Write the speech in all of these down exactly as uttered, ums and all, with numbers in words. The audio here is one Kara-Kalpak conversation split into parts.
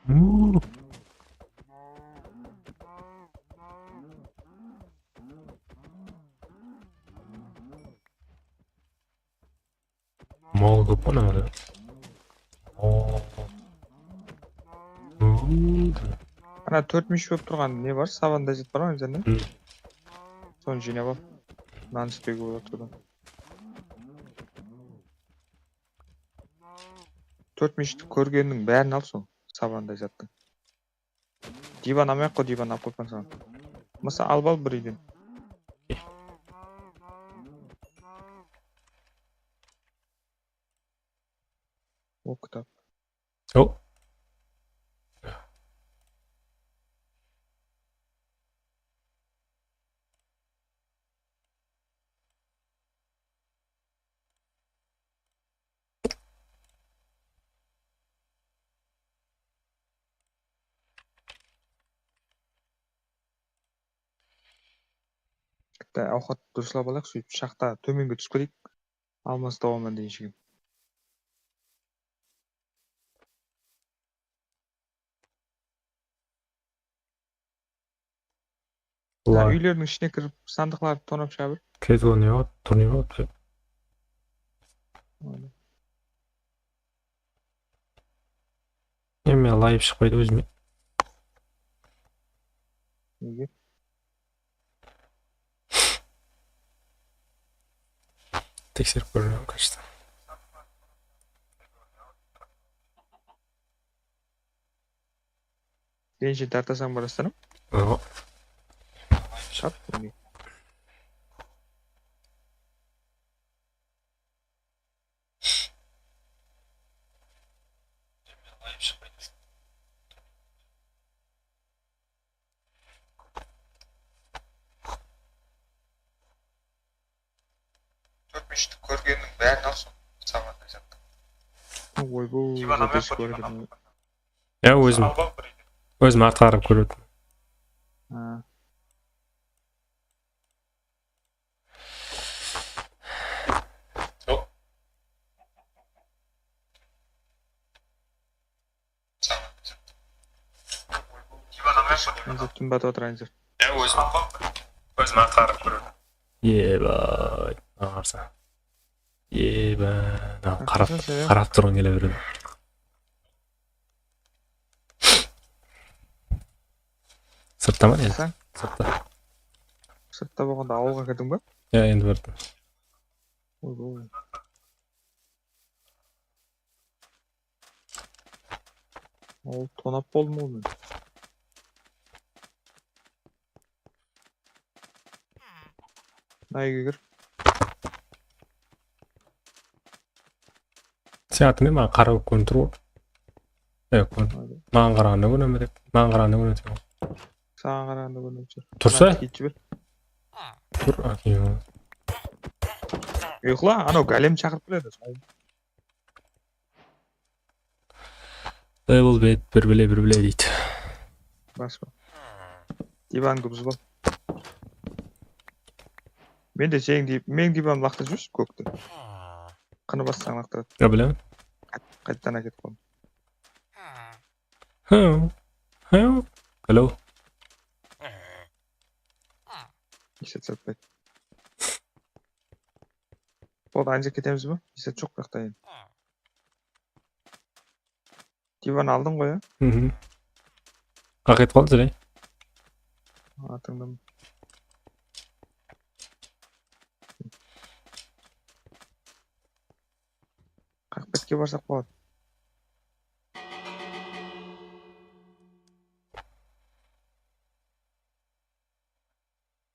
Uuu. Mal kóp qo mınada. Oo. Uuu. Ana tórt múyesh bolıp turǵan ne bar? Savanday zat bar ǵo, mına jerde. Hı. Sonı jıynap al. Nan ispege boladı sodan. Tórt múyeshti kórgenniń bárin al, sol savanday zattı. Divan almay-aq qoy, divan alıp qoyıppan saǵan. Mısa, alıp al bir úyden. O kitap. O. Bitta awqat durıslap alayıq, sóytip shaxta tómenge túsip keteyik. Almaz tawaman degen shekem. Mına úylerdiń ishine kirip, sandıqlardı tonap shıǵa ber. Tez ol ne waqıt, tur ne waqıt? Aynen. E, men layıp shıqpaydı ózime. Nege? Tekserip kóremen, конечно. Sen she tartasań barastan. Awa. Shart. Tórt múyeshti kórgenniń bárin al, sol samanday zattı. Oybay, divan alıp qoy, divan alıp qoy. Ya, ózim, ózim artqa qarap kórip otırman. Ha. Anzır, túnbatıp atır, Anzır. Ya, ózim, ózim artqa qarap kórip otırman. Ebay, aǵarsa. Eba, qarap, qarap turǵıń kele beredi. Sırtta ma ne? Sen? Sırtta. Sırtta bolǵanda awılǵa kirdiń ba? Ya, endi bardım. Oy, oy. Awıl tonap boldım ǵoy men. Mına úyge kir. Sen atın ne, maǵan qara bolıp kórinip tur ǵoy. E, kórin. Maǵan qaraǵanda kórinip tur. Maǵan qaraǵanda kórinip tur. Saǵan qaraǵanda kórinip tur. Tursa? Mına tikeydi jiber. Tur, atın. Uyıqla, anaw Gálem shaqırıp keledi. Ey, bul bet bir bile, bir bile deydi. Baspa. Divandı buzıp al. Men de seniń di-, meniń divanımdı laqtırıp jibershi kókti. Qını bassań laqtıradı. Ya, bilemen. Qayt-, qayttan áketip qaldım. Hı. Hı. Hello. Eset satpaydı. Boldı, anja ketemiz be? Eset joq buyaqta endi. Divan aldıń ǵoy, ya? Mhm. Qaqet qaldı, Ziley. Atıńdı. Qaq betke barsaq boladı.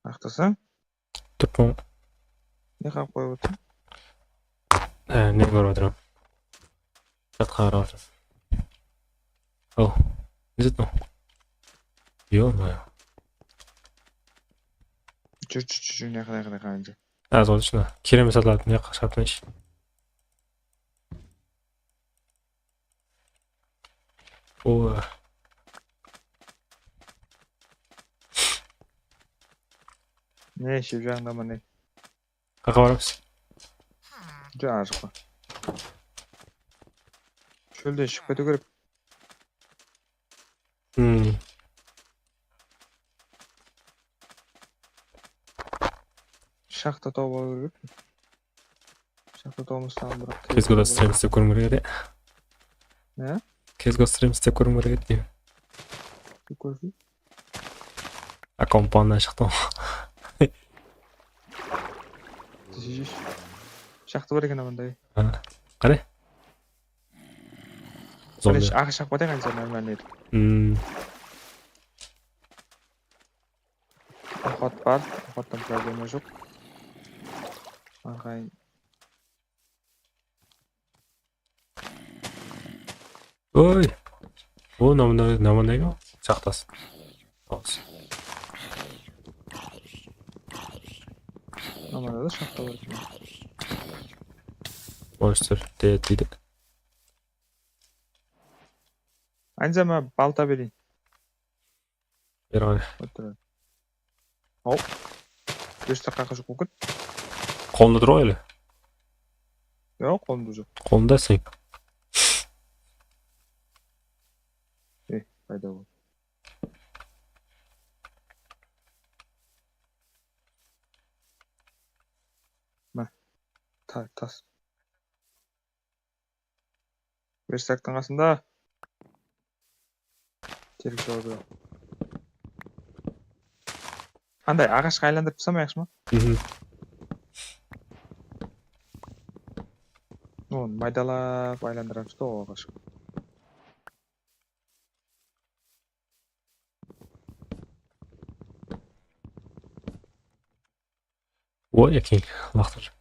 Aqtasań? Turıppan. Ne qılıp qoyıp otırıń? E, ne kórip atırman? Chatqa qarap atırman. O, ne zat mınaw? Ё-моё. Júr, júr, júr, júr, ne qara, qara, qara, qara. Az boldı shına. Kireme satıladi, ne qashatın ish. O. Ne, shep jaǵında ma ne? Qayaqqa baramız? Jańa jaqqa. Shólden shıǵıp ketiw kerek. Hmm. Shaxta tawıp alıw kerek. Shaxta tawmastan biraq. Kezgoda stream islep kóriwim kerek edi. Ne? Kezgo stream islep kóriwim kerek edi. Bir kórsin. Akkaunt bannan shıqtım. Shaxta bar eken amanda. Ha, qane? Zombi. Birinshi aǵash shaqıp atayıq, anca normalno etip. Hmm. Awqat bar, awqattan problema joq. Arqayın. Oy. O, namına, namına. Saqtas. Namına da shaxta bar eken. Monster deydi. Anca, maǵan balta bereyin. Ber ǵana. Otur. Hop. Verstaq qaqqa joq bolıp ket. Qolında tur ǵoy ele. Yoq, qolımda joq. Qolında sen. Ey, payda boldı. Mine. Ta-, tas. Verstaqtıń qasında. Terek jawıp. Anday aǵashqa aylandırıp taslamayıqshı ma? Mhm. Onı maydalap aylandıramız da o aǵashqa. O, ekin laqtır.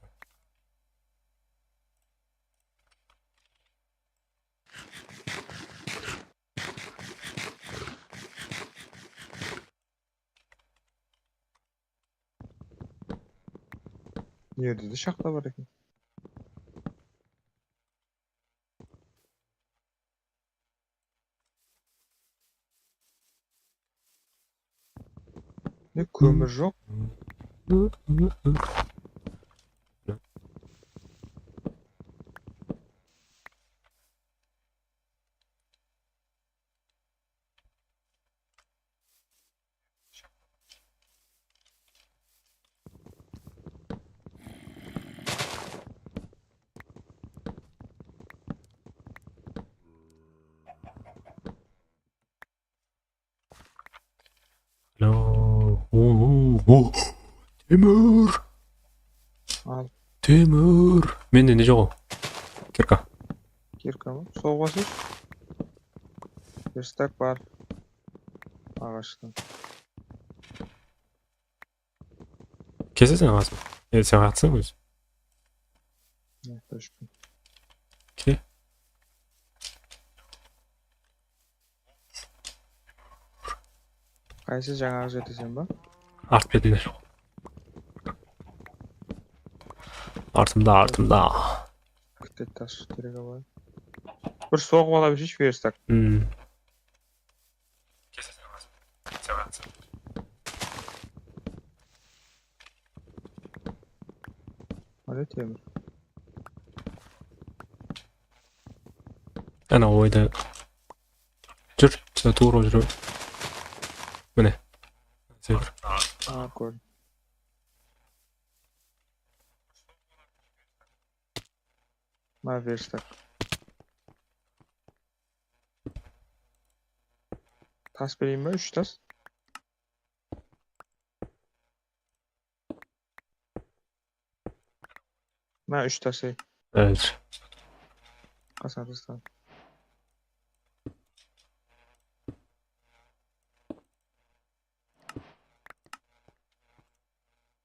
Nerde de shaxta bar eken. Ne kómir joq. Alo. O, o, o. Temir. Al. Temir. Mende ne joq ol? Kirka. Kirka ma? Sol basıp. Verstaq bar. Aǵashtan. Keseseń aǵasın. E, sen aǵasıń ózi. Ne, точка. Ke. Qaysı jańaǵı jerde sen ba? Art betinde. Artımda, artımda. Kite tas terek alayın. Bir soǵıp ala bersheyshi, Verstaq. Hmm. Hadi temir. Ana oyda. Júr, sen tuwrı júr. Mine. Sen Aa, kórdim. Mına Verstaq. Tas bereyin be, úsh tas? Mına úsh tas, ey. Evet. Qasar tastan.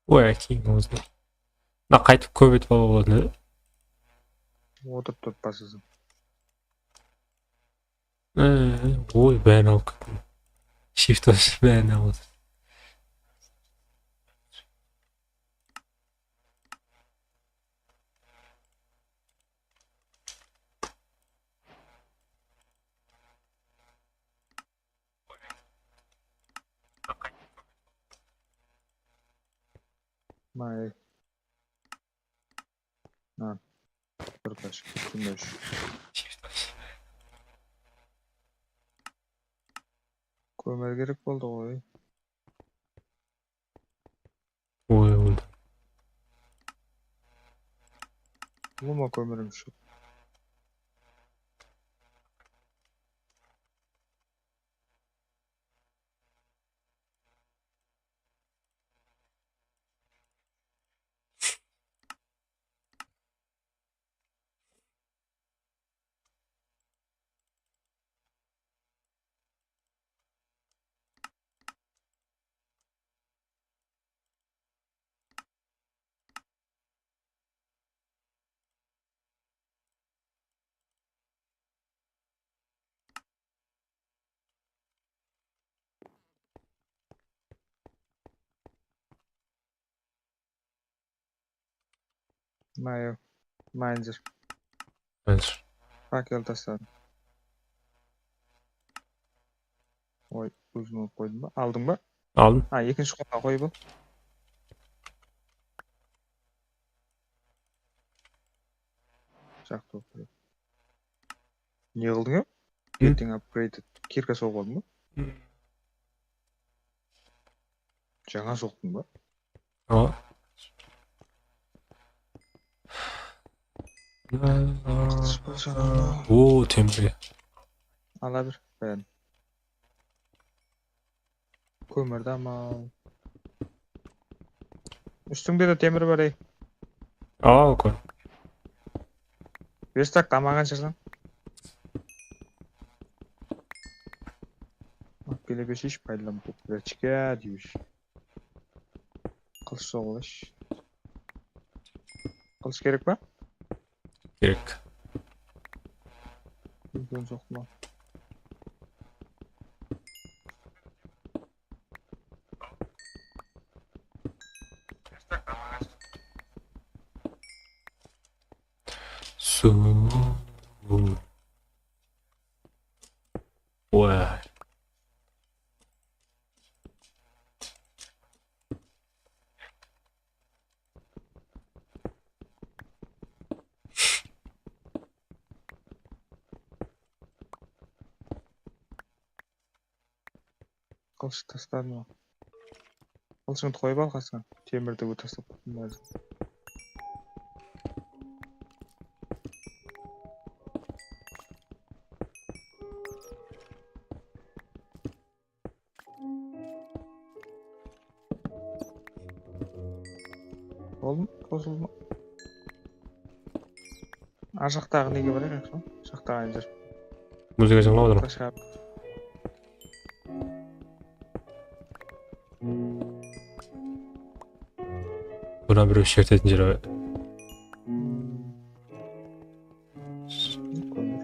Oy, keyin ózi. Mına qaytıp kóp etip alıp boladı. Otırıp turıp basasın. Ee, oy, bárin alıp kettim. Shift basıp bárin alıp atır. May. Ha. Bir kash, jigirma úsh. Shift basıp. Kómir kerek boldı ǵoy. Oy, óldi. Ulıwma kómirim joq. Maya, mınaw júr. Házir. Fakel tasladım. Oy, ózim alıp qoydım ba? Aldıń ba? Aldım. Ha, ekinshi qolına qoyıp al. Jaqtı bolıp turadi. Ne qıldıń ya? Erteń upgrade kirka soǵıp aldıń ba? Jańa soqtıń ba? Awa. O, temir. Ala bir, bárin. Kómirdi amal. Ústińde de temir bar, ey. Awa, kór. Verstak qamaǵan shırsań. Kele bersheyshi, paydalanıp, birazchika deyshi. Qılısh soǵıp alayshi. Qılısh kerek pa? Kerek. Úlken soqtı ma? Suw. Oy. Qılıshı tasladım. Qılıshińdı qoyıp al qasıńa. Temirdi taslap qoydım házir. Boldı ma? Qosıldı ma? Ar jaqtaǵı nege barayıq, aqsha? Jaqtaǵı ayın júr. Muzıka jańlap atır. Qasha. Buna birew shertetin jeri. Kómir.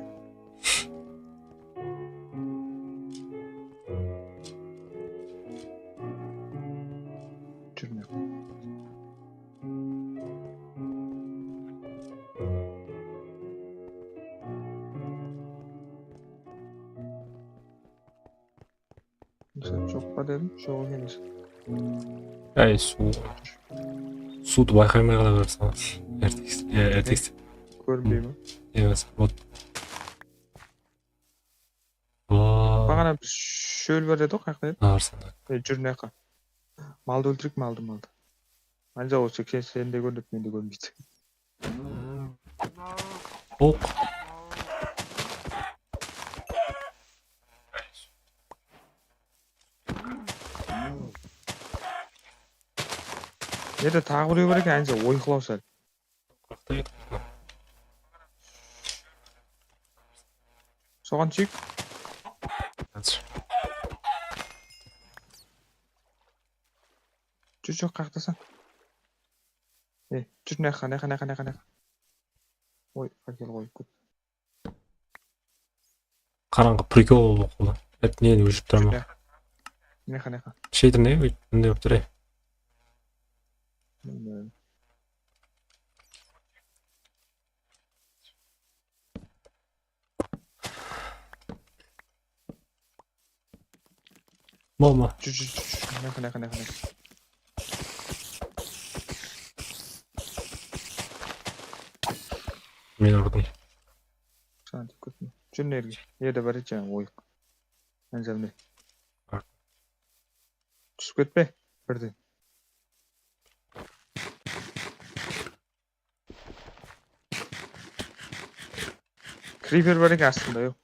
Júrme. Ruxsat joq pa dedim, joq emes. Áy, suw. Suwdı bayqamay qala bersań. R T X, e, R T X. Kórinbey me? Emes, вот. Baǵana bir shól bar edi ǵoy, qayaqta edi? Arsanda. E, júr mına jaqqa. Maldı óltireyik, maldı, maldı. Anca ol seksen, sen de kórinedi, men de kórinbeydi. Oq. Nede taǵı birew bar eken, anca oyıqlaw sál. Soǵan túseyik. Júr, júr, qayaqtasań? Ey, júr, mına jaqqa, mına jaqqa, mına jaqqa, mına jaqqa. Oy, fakel qoyıp ket. Qarańǵı prikol bolıp qaldı. Hep neni óshirip turaman. Júr, mına jaqqa, mına jaqqa. Shader ne? Bunday bolıp tur, ey. Bilmem. Bolma. Júr, júr, júr, júr. Mına jaqqa, mına jaqqa, mına jaqqa. Men urdım. Saǵan tiyip kettim. Júr, nerge? Erde bar edi jańa oyıq. Anzalmay. Art Túsip ketpe birden. Kriper bar eken astında, yoq.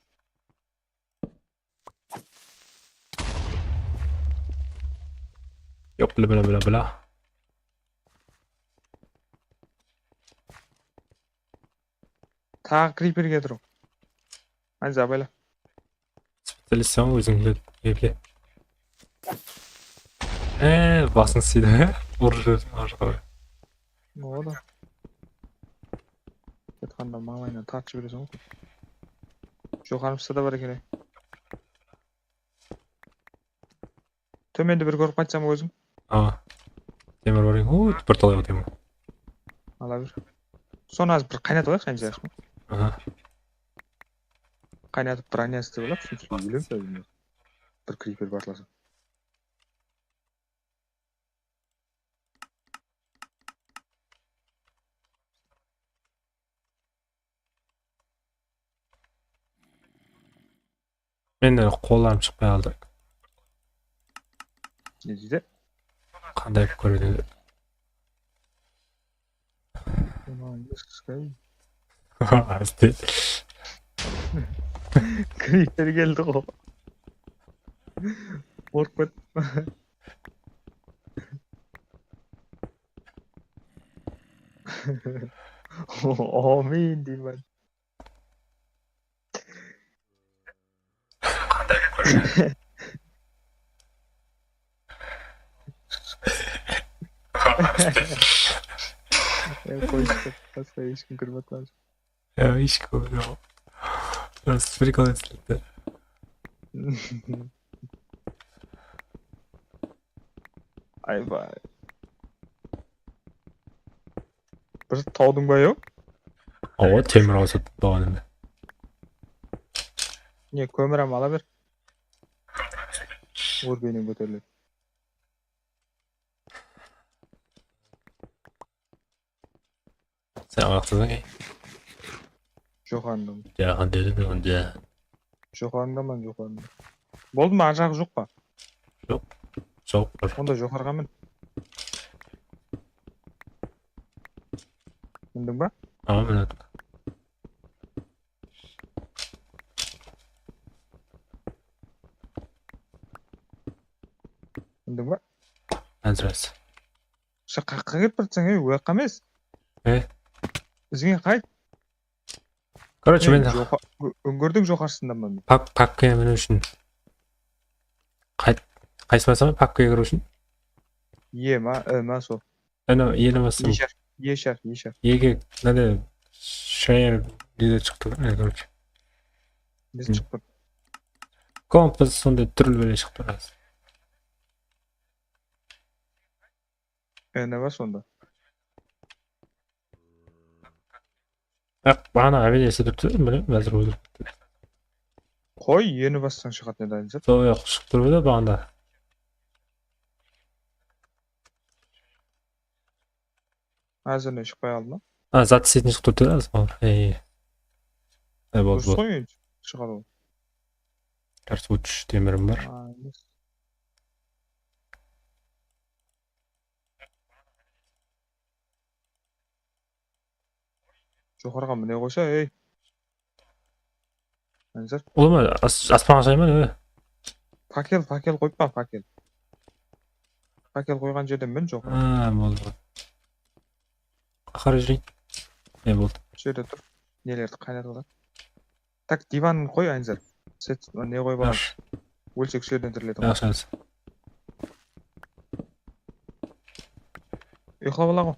Yoq, bla, bla, bla, bla. Taǵı kriper keltir. Hadi, zabayla. Specialist sen óziń, eple. Eee, basın sıydı. Urıp jibersin, arjaqqa. O da. Ketqanda mańlayınan tartıp jibereseń ǵoy. Joqarımızda da bar eken. Tómende bir kórip qaytsam ózim. A. Temir bar eken. Uuu, bir talay temir. Ala ber. Sonı házir bir qaynatıp alayıq, qáne jaqsı ma? Aha. Qaynatıp bronyası dep alayıq, soń úylenip bir kriper partlasın. Mende qollarım shıqpay qaldı. Ne deydi? Qanday qılıp kóredi? Ulan, Sky. Asti. Kriper keldi ǵo. Qorqıp kettim. Amin deymen. Ya, qoyıp, basqa hesh kim kirip atqan joq. Ya, hesh kim joq. Просто прикол etildi. Aybay. Bir tawdıń ba, yoq? Awa, temir alsat baǵanında. Ne, kómir hám ala ber. Órbenen kóteriledi. Sen ayaqtasań, ey. Joqarındaman. Jaǵan dedim onda. Joqarındaman, joqarında. Boldı ma, arjaǵı joq pa? Joq. Jawıp bar. Onda joqarıǵa min. Mindiń ba? Awa, mindim. Mindiń ba? Házir. Sha qaqqa ketip barsań, ey, oyaqqa emes. E? Izine qayt. Короче, men Joqa-, ó-, óńgirdiń joqarısındaman men. Pap-, papkaǵa miniw ushın. Qayt, qaysı basam, papkaǵa kiriw ushın? E ma, I ma, sol. Ana, eni bastım. E shar, E shar, E shar. Ege, mına shayar nede shıqtı da, e, короче. Ne shıqtı? Kompas sonday túrli bele shıqtı. E, ne bar sonda? Aq, baǵana Abel ese turıptı, bilmem, házir ózi. Qoy, eni bassań shıǵadı ne dayın zat. Sol, yoq, shıǵıp turıp edi baǵanda. Házir ne, shıqpay qaldı ma? A, zat istetin shıǵıp turıptı da, házir. Ey. Ey, boldı, durıs boldı. Ǵoy, endi shıǵadı ol. Kartush temirim bar. A, endi. Joqarıǵa mine qoysa, ey. Anzar. Ulıwma, as-, aspanǵa shayma, ne? Fakel, fakel qoyıppan, fakel. Fakel qoyǵan jerden min joqarı. Ha, boldı. Qaqara júreyin. Ne boldı? Usı jerde tur. Nelerdi qaynatıp alayıq. Tak, divan qoy, Anzar. Set, ne qoyıp alayıq? Ólsek, usı jerden tiriletuǵın. Yaqshı, yaqshı. Uyıqlap alaǵo.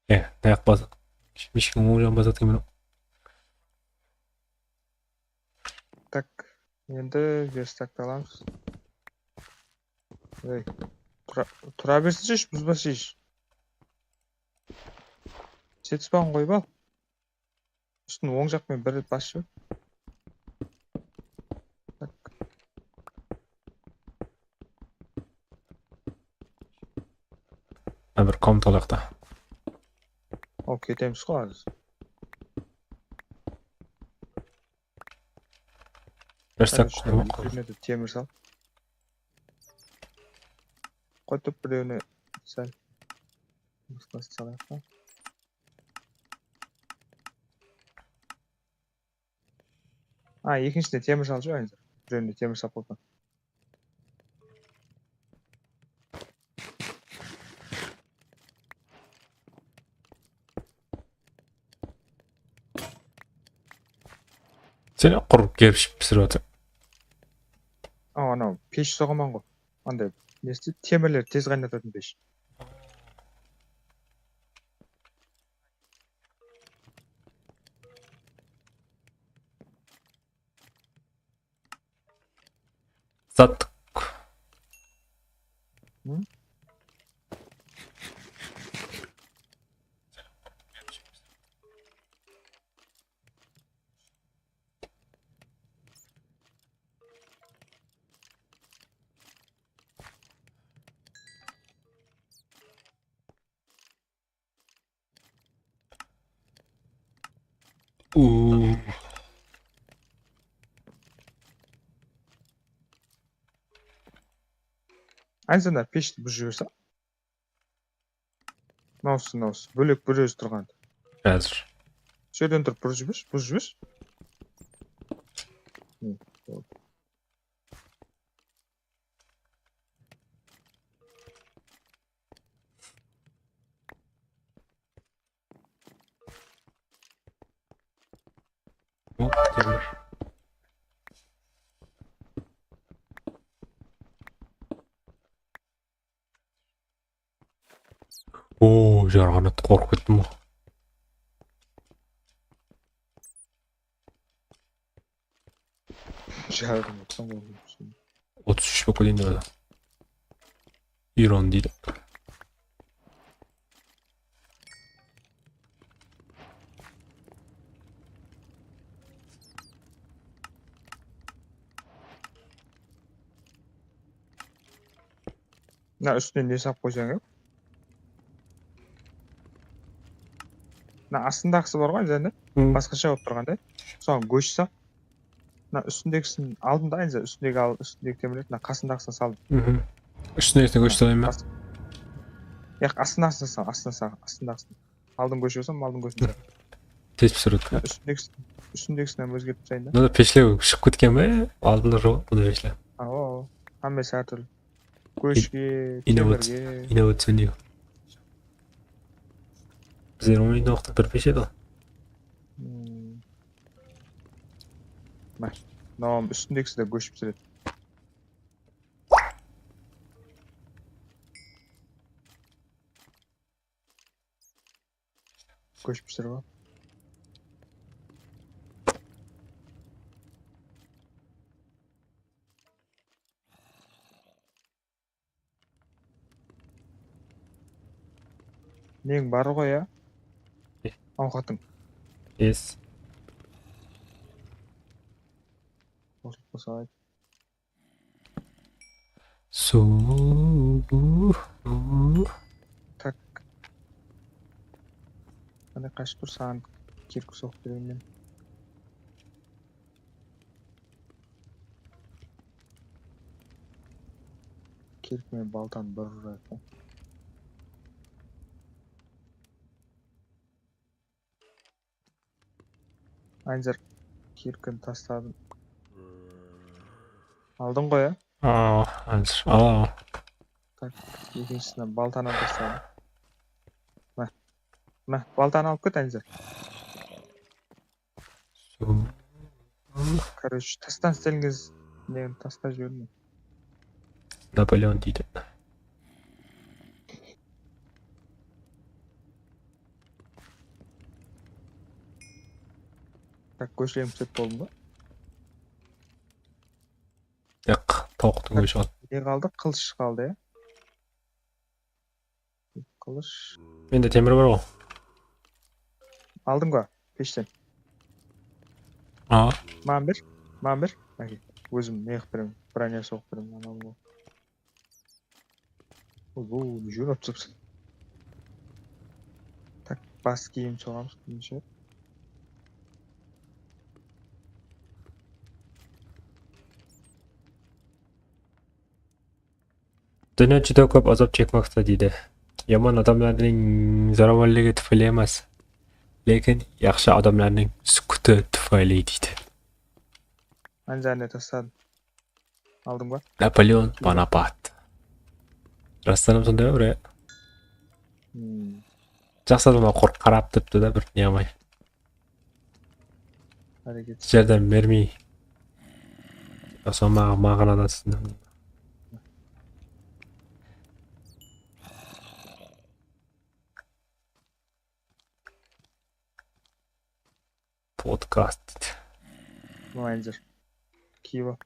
E, tayaq bas. Eshkim oń jaǵın basatırman. Tak, endi verstakti alamız. Ey, tura, tura bersinshi, buzbashi. Set spawn qoyıp al. Ústin oń jaq penen bir ret basıp jiberiń. Tak. Mına bir komnata alayıq ta. O, ketemiz ǵoy házir. Bir saq. Birine de temir sal. Qoytıp birewine sal. Mıqlas salayıq ta. A, ekinshisine temir salıp jiberiń. Birewine temir salıp qoyıppan. Sen qurıp kelip pisirip atır. A, anaw pesh soǵaman ǵoy. Anday nesi, temirler tez qaynatatın pesh. Zattıq. Ayzana peshti buzıp jibersem. Mınawsı, mınawsı. Bólek bir ózi turǵan. Házir. Usı jerden turıp buzıp jibershi, buzıp jibershi. Oo, jarǵan attı, qorqıp kettim ǵoy. Jardım, otsan qorqıp. Otız úsh bolıp keteyin dep. Iron deydi. Mına ústine ne salıp qoysań, ya? Mına astındaǵısı bar ǵoy, jáne basqasha bolıp turǵan da. Soǵan gósh sal. Mına ústindegisin aldım da, endi ústindegi al, ústindegi temirlerdi mına qasındaǵısına saldım. Ústindegisine gósh salayın ba? Yaq, astındaǵısına sal, astına sal, astındaǵısına. Aldın gósh bolsam, aldın góshin sal. Tez pisirip. Ústindegisin, ústindegisin hám ózgertip taslayın da. Mına peshler shıǵıp ketken be? Aldınlar joq, mına peshler. Awa, hámmesi hár túrli. Góshke, temirge. Innovacion. Bizler oynaydı waqıtta bir pesh edi. Mına, mınawım ústindegisi de gósh pisiredi. Gósh pisirip al. Neń bar ǵoy, ya? Awqatıń. Yes. Qosıp qosa ayt. Suw. Tak. Qáne, qashıp tur, saǵan kirki soǵıp bereyin men. Kirki menen baltanı bir urayıq. Aynzar, kirkini tasladım. Aldıń ǵoy, ya? Aa, Aynzar, al, al. Tak, ekinshisinen baltanı tasladım. Mine, mine, baltanı alıp ket, Aynzar. Короче, tastan islengen neni taslap jibermeń. Napoleon deydi. Tak, góshlerimdi islep boldım ba? Yaq, tawıqtıń góshi qaldı. Ne qaldı? Qılısh qaldı, ya? Qılısh. Mende temir bar ǵoy. Aldıń ba peshten? A. Maǵan ber. Maǵan ber. Áke, ózim ne qılıp beremen? Bronya soǵıp beremen, anam ǵoy. Oy, ne júrip atırsań? bas kiyim soǵamız, birinshi. Dúnya júdá kóp azap shekpekte, deydi. Yaman adamlardıń zorawalligi tufayli emes, lekin yaqshı adamlardıń súkuti tufayli, deydi. Anjarne tasladım. Aldıń ba? Napoleon Bonaparte. Rastan hám sonday ba, bire? Hmm. Jaqsı adamǵa qorq qarap turıptı da, bir ne qılmay. Háreket. Járdem bermey. Sol maǵan, maǵan ana túsindim. Podkast deydi. Mınaw Enzir. Kiyip al.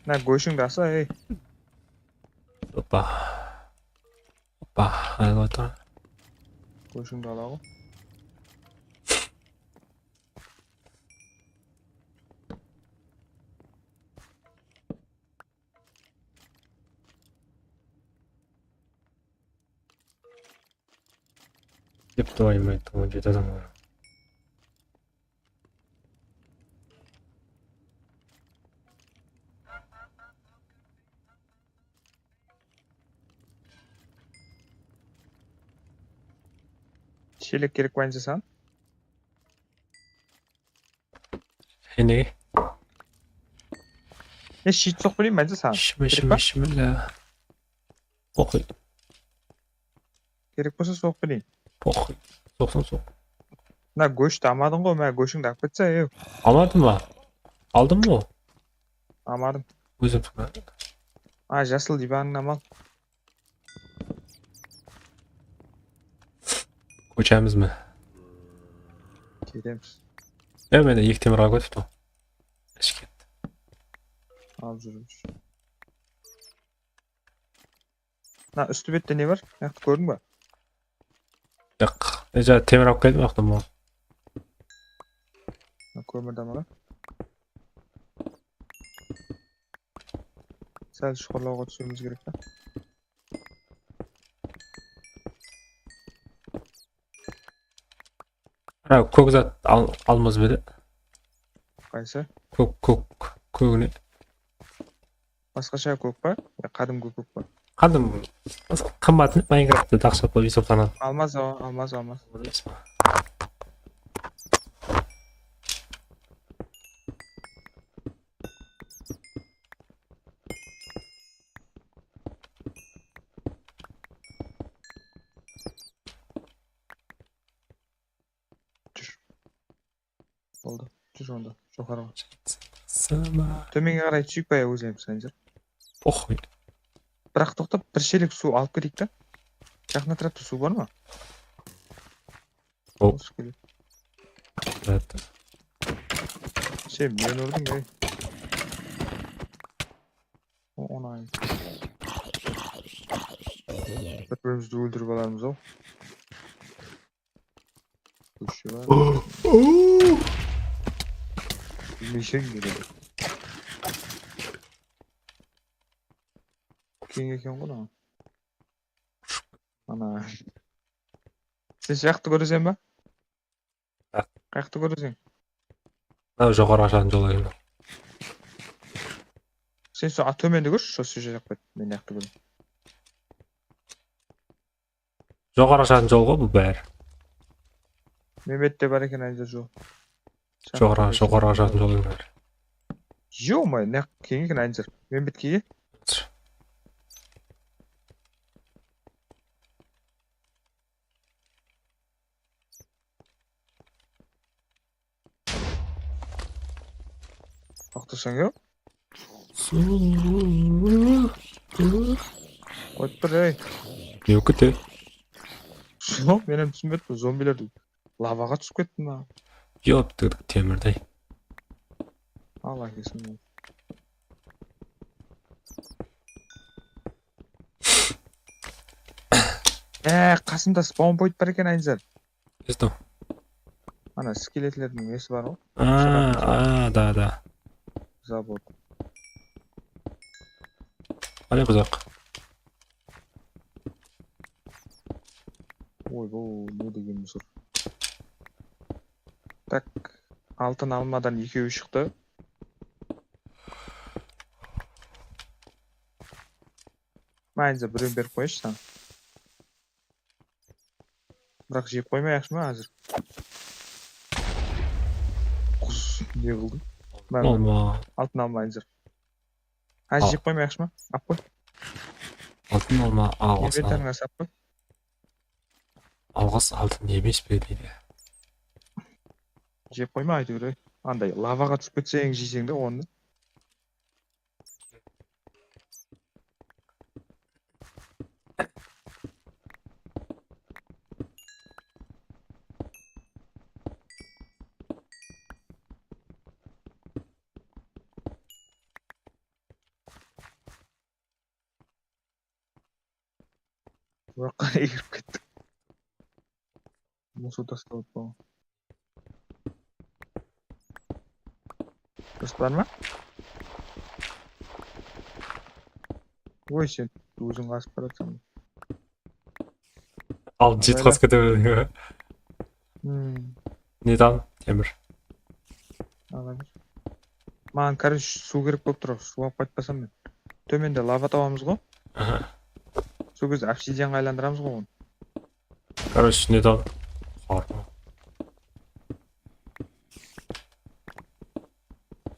Mına góshińdi asla, ey. Opa. Opa, alıp atır. Góshińdi alaǵo. Dep tuwayım ayttım, on jeti adam bar. Shelek kerek pa, Enzir, saǵan? Sen nege? E, shit soqıp bereyin be, Enzir, saǵan? Shime, kerek shime, pa? Shime, la. Poxuy. Kerek bolsa soqıp bereyin. Poxuy. Soqsın, soq. Mına góshti almadıń ǵoy, mına góshińdi alıp ketse, ew. Almadım ba? Aldım ǵo. Almadım. Ózim. A, jasıl divanıńnan al. Kóshemiz me? Ketemiz. E, mende eki temir ǵana kótipti. Ish ketti. Alıp júrmiz. Mına ústi bette ne bar? Mıyaqtı kórdiń ba? Joq. E, ja, temir alıp keldim, mıyaqtan. Mına kómirdi alayıq. Sál shuqırlawǵa túsiwimiz kerek ta. Ana, kók zat al-, almaz bedi. Qaysı? Kók, kók, kógine. Basqasha kók pa? Ya qádimgi kók pa? Qádimgi. Qımbat Minecraftta daqshaq bolıp esaplanadı. Almaz, awa, almaz, almaz. Almaz emes pa? Júr. Boldı. Júr onda. Joqarıǵa. Sama. Tómenge qaray túseyik pa ya, ózlerimiz, Enzir? Poxuy. Biraq toqta, bir shelek suw alıp keteyik ta. Jaqın átirapta suw bar ma? Hop. Usı keledi. Evet. Sen meni urdıń, ey. O, onayın. Bir-birimizdi óldirip alarmız-aw. Kóshshe bar. Bilmeyseń, dedi. Keń eken ǵoy mınaw. Ana. Sen jaqtı kóreseń ba? Jaq. Qayaqtı kóreseń? Mınaw joqarıǵa shıǵatın jol eken. Sen sol tómendi kórshi, sol jaqqa ket. Men jaqtı kóreyim. Joqarıǵa shıǵatın jol ǵoy bul bári. Membette bar eken, Enzir, jol. Joqarıǵa, joqarıǵa shıǵatın jol eken bári. Ё-моё, mına jaq keń eken, Enzir. Membetke kel. Toqtasań, yoq? Qoyıp tur, ey. Ne kúte? Joq, men hám túsinbedім, zombilerdi. Lavaǵa túsip kettim ba? Yoq, temirday. Al, ákesin. E, qasımda spawn point bar eken, Enzir. Esto. Ana, skeletlerdiń nesi bar ǵoy. A, a, da, da. Zavod. Qáne buzaq. Tak, altın almadan ekewi shıqtı. Mayınıza birewin berip qoyayınshı saǵan. Biraq jep qoymayayıqshı ma házir? Qus, ne qıldım? Mana, alma. Altın alma, Anzir. Házir jep qoymayayıqshı ma? Ap qoy. Altın alma, alǵıs. Inventarıńa sap qoy. Alǵıs altın emes pe deydi. Jep qoyma, áytewir, ey. Anday lavaǵa túsip ketseń, jeyseń de onı. Oraqqa kirip kettik. Musı tastap atpaǵan. Durıs bar ma? Oy, sen óziń azıp baratsań. Al, jetqazıp kete berdiń. Hmm. Ne tan, temir. Ala ber. Maǵan, короче, suw kerek bolıp tur, suw alıp qaytpasam men. Tómende lava tabamız ǵo. Aha. Sol gezde obsidianǵa aylandıramız ǵo onı. Короче, ne tan? Xor.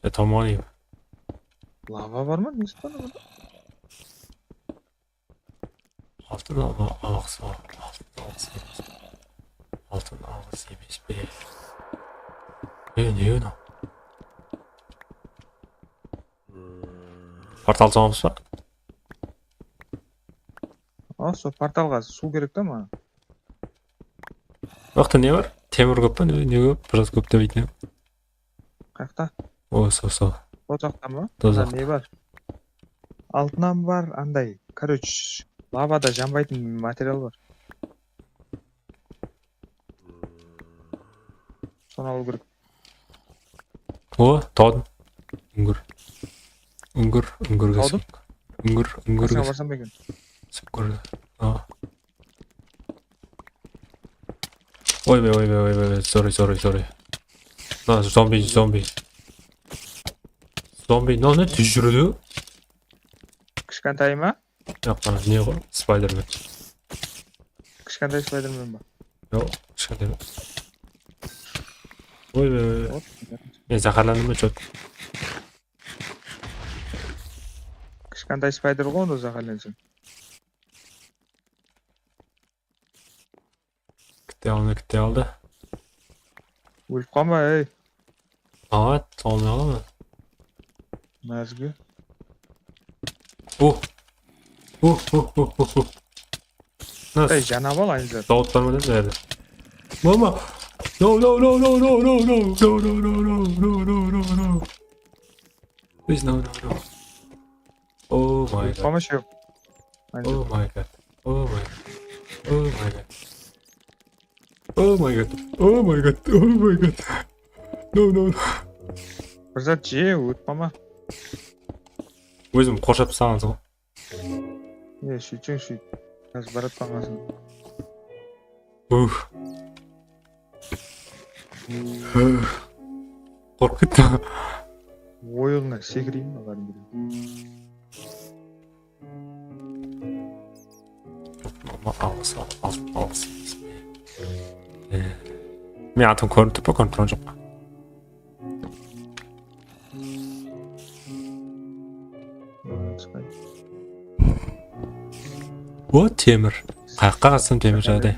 E, tamam. Lava bar ma? Nesi bar lava? Altın alma, alǵıs bar. Altın alǵıs emes. Altın alǵıs emes pe? E, ne mınaw? Portal soǵamız ba? A, sol portalǵa suw kerek ta maǵan. Mınaqta ne bar? Temir kóp pa? Ne, ne kóp? Biraz kóp dep aytayın. Qayaqta? O, sol, sol. Sol jaqta ma? Sol jaqta. Ne bar? Altın ham bar, anday. Короче, lavada janbaytın material bar. Sonı alıw kerek. O, tawdım. Úngir. Úngir, úngirge. Tawdım. Úngir, úngirge. Qasıńa barsam ba eken? Súpkir. A. Oy be, oy be, oy be, sorry, sorry, sorry. Mına zombi, zombi. Zombi, mınaw ne, tez júredi? Kishkentay ma? Yoq, mına ne ǵoy? Spiderman. Kishkentay Spiderman ba? Yoq, kishkentay emes. Oy, oy, oy. Hop. Men zaharlandım ba, chot? Kishkentay Spider ǵoy, onda zaharlansın. Kitte aldı, kitte aldı. Ólip qalma, ey. Awa, tolmay qala ma? Názgi. Uh. Uh, uh, uh, uh, uh. Ey, janap al, Anzir. Zauıt bar ma dedim, jerde. Mama. No, no, no. Please, no, no, no. Oh my God. Ólip qalma, shep. Oh my God. Oh my God. Oh my God. Oh my God. Oh my God. Oh my God. No, no, no. Bir zat je, ólip qalma. Ózim qorshap taslaǵansın ǵoy. E, sóytseń, sóyt. Házir baratpan qasın. Uf. Qorqıp kettim. Oyıńa sekireyin ba, qádimgidey? Ama alǵıs, al, al, alǵıs. E, men atım kórinip tur ma, kórinip turǵan joq pa? O, temir. Qayaqqa qatsam temir jaǵday.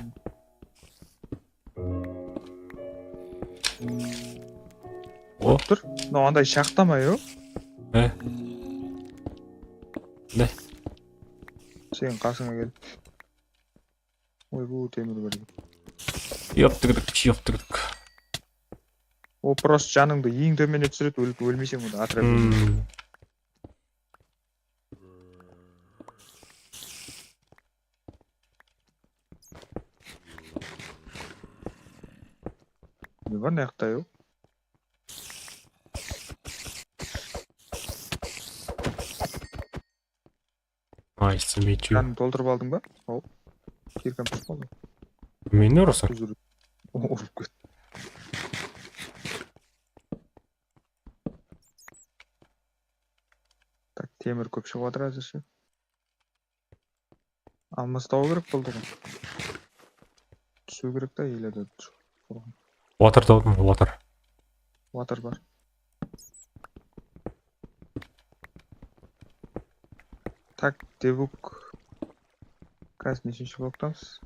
O. Tur. Mınaw anday shaqta ma, yoq? E. Ne? Seniń qasıńa kelip. Oy, bu temir bar eken. Yoq, tıgıdık, yoq, tıgıdık. O, prosto janıńdı eń tómenne túsiredi, ólip, ólmeyseń onda, atıra bermey. Hmm. Ne bar, mıyaqta yoq? Nice to meet you. Janın toltırıp aldıń ba? Hop. Kirkem túsip qaldı. Meni ne urasań? Úzir. Urıp ket. Temir kóp shıǵıp atır házirshe. Almastawı kerek boldı ǵoy. Túsiw kerek ta, ele de túsip qalǵan. Water tawdım, water. Water bar. Tak, debug. Házir neshinshi bloktamız?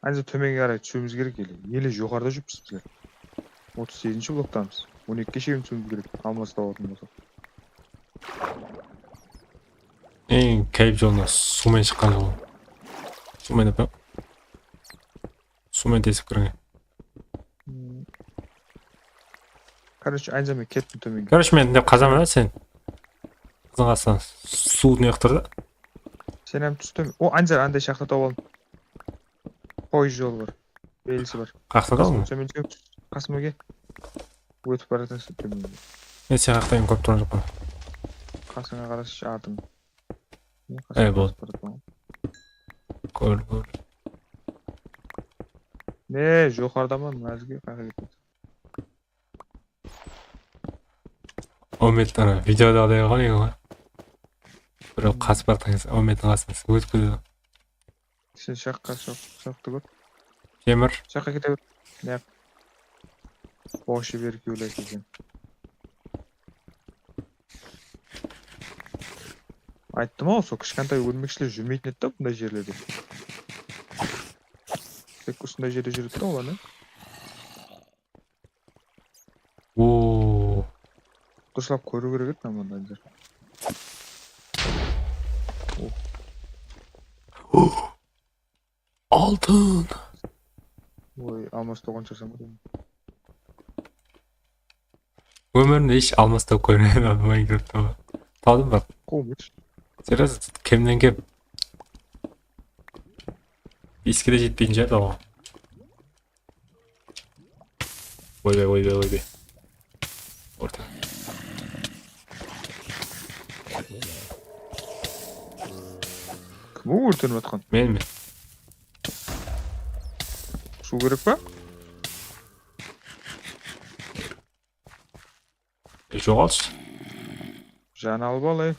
Ánde tómenge qaray túsiwimiz kerek ele. Ele joqarıda júrippiz bizler. Otız segizinshi bloktamız. On ekige shekem túsiwimiz kerek, almastawatın bolsaq. Eń kayıp jolına suwmen shıqqan jol. Suwmen dep pa? Suwmen tesip kirgen. Hmm. Короче, aynı zaman kettim tómenge. Короче, men dep qazaman da sen. Qızın qastan suwdı ne qıtır da. Sen hám tús tómenge. O, aynı zaman anday shaqta tawıp aldım. Poyız jolı bar. Belgisi bar. Qaqta da Qasım, ol? Sen men Qasımǵa kel. Ótip baratırsań tómenge. Men sen qaqtayın kórip turǵan joqpan. Qasıńa qarasayshı, artıń. Ey, bol. Kór, kór. Ne, joqarıdaman, názike qayqa ketedi. Omet, ana, videoda alayıq ǵoy, ǵoy. Birov qasıp baratqan kese, Omettiń qasına ótip ketedi. Sen shaqqa shaq-, shaqtı kór. Temir. Shaqqa kete ber. Ne? Boshı berke oylay kelgen. Ayttım-aw, sol kishkentay ólmekshiler júrmeytin edi da bunday jerlerde. Tek usınday jerde júredi da olar, ne? Oo. Durıslap kóriw kerek edi mına bunday jer. Altın. Oy, almas toǵan shırsam ba deymen. Ómirimde hesh almas tawıp kórmedim Minecraftta. Tawdım biraq. Qoymış. Seriyos, kemnen kem. Eske de jetpeytin shıǵar tawǵa. Oybay, oybay, oybay. Orta. Kim o órtenip atqan? Men, men. Suw kerek pa? E, joǵalshı. Jan alıp alayıq.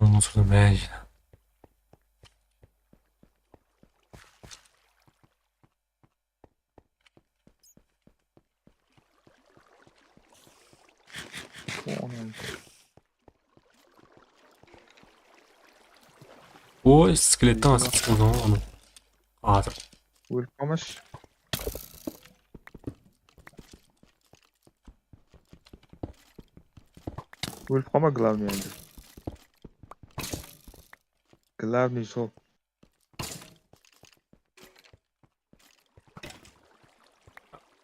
Mısırda məcid. Oy, skelettiń astına túsip qaldım onı. Atır. Ólip qalmash. Ólip qalma, главный endi. Главный sol.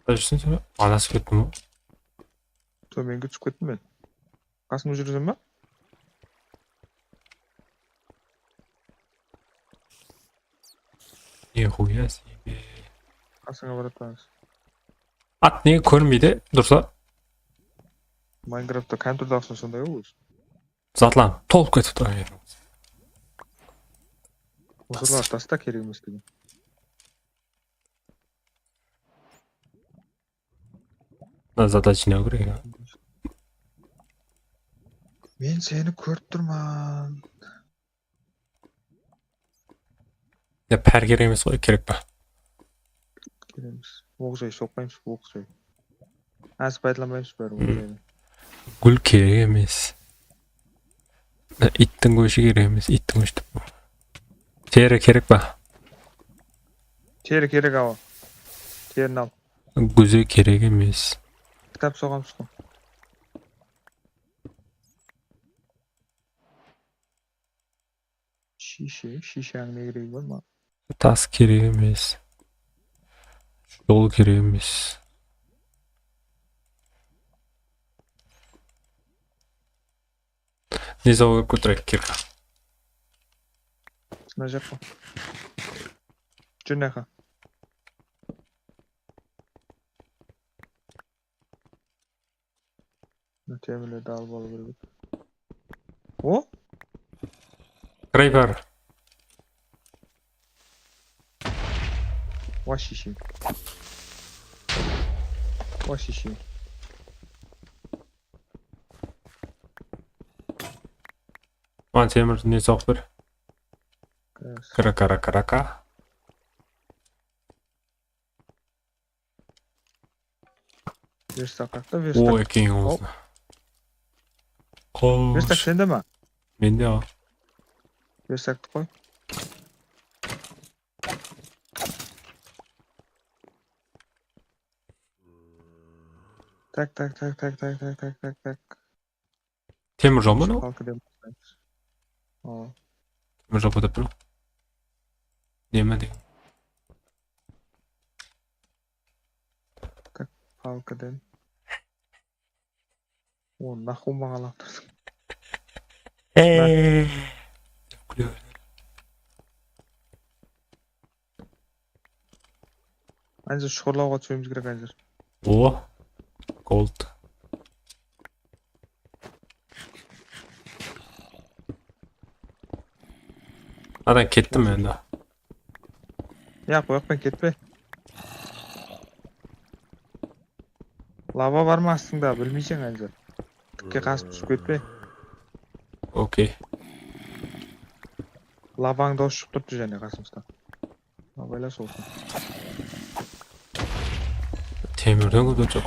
Qay júrseń sen? Adasıp kettim ǵoy. Tómenge túsip kettim men. Qasıńda júreseń ba? Nihuya sebe. Qasıńa baratırmız. At nege kórinbeydi, dursa? Minecraftta kompyuterdaǵısına sonday ǵoy ózi. Zatlar tolıp ketip tur. Osılar tasta kerek emes degen. Mına zada jıynaw kerek ya. Men seni kórip turman. Ya, pár kerek emes ǵoy, kerek pa? Kerek emes. Oq jay soqpaymız, oq jay. Házir paydalanbaymız bári oq jaynı. Gúl kerek emes. Ittiń góshi kerek emes, ittiń góshi. Teri kerek pa? Teri kerek, awa. Terini al. Gúze kerek emes. Kitap soǵamız ǵoy. Shiyshe, shiyshanıń ne keregi bar ma? Tas kerek emes. Jol kerek emes. Ne zaw kerip kótereyik, kirka? Mına jaqqa. Júr mına jaqqa. Mına temirlerdi alıp alıw kerek edi. O? Creeper. Washishim. Washishim. Maǵan temir ne soqıp ber. Kra, kra, kra, kra. Verstak qaqta, verstak. O, ekeń olsa. Qosh. Verstak sende ma? Mende, a. Verstaktı qoy. Tak, tak, tak. Temir jol ma mınaw? Palka dep. O. Temir jol dep tur. Neme degen? Tak, palka dep. O, naxu maǵan alıp tursań. Ey. Kúle. Anzir shuqırlawǵa túsiwimiz kerek anzir. O, gold. Adan kettim endi. Yaq, o jaqpan ketpe. Lava bar ma astıńda, bilmeyseń anzir. Tikke qasıp túsip ketpe. Okey. Lavańdı ushıp turıptı jáne qasımızda. Abayla solsın. Temirden kóp joq.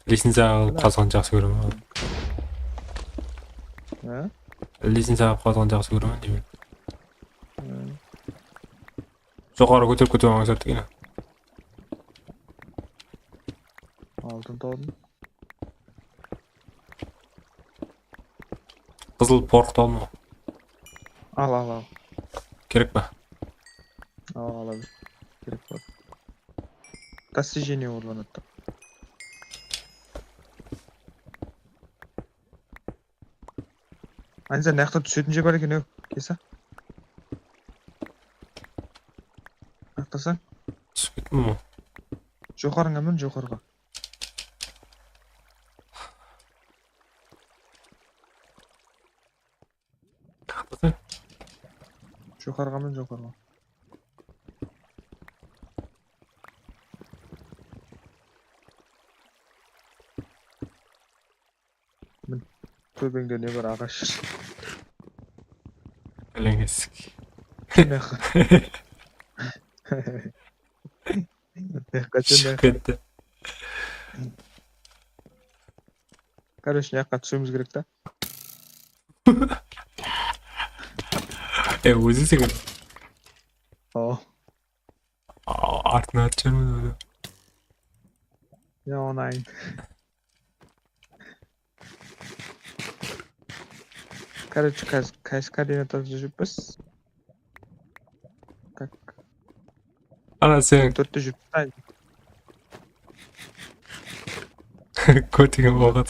Lisenziya alıp qazǵandı jaqsı kóremen. Ha? Lisenziya alıp qazǵandı jaqsı kóremen deymen. Hı. Joqarı kóterip kóterip ańsat degeni. Altın tawdım. Qızıl porıqtı alma. Al, al, al. Kerek pa? Al, ala ber. Kerek bar. Достижение urlanadı. Anzir, mına jaqta túsetin jer bar eken, ey, kesa. Aqtasań. Túsip kettim ǵoy. Joqarıńa min, joqarıǵa. Joqarıǵa min, joqarıǵa. Min, tóbeńde ne bar, aǵash? Peleńesik. Mıyaqqa. Mıyaqqa, mıyaqqa. Shıǵıp ketti. Короче, mıyaqqa túsiwimiz kerek ta. E, ózi sekirdi. O. A, artına atshırmın ózi. Ya, onayın. Короче, kaz-, kaz-, koordinatada júrippiz. Tak. Ana sen. Tórtte júrippiz. Kótingen bolǵan.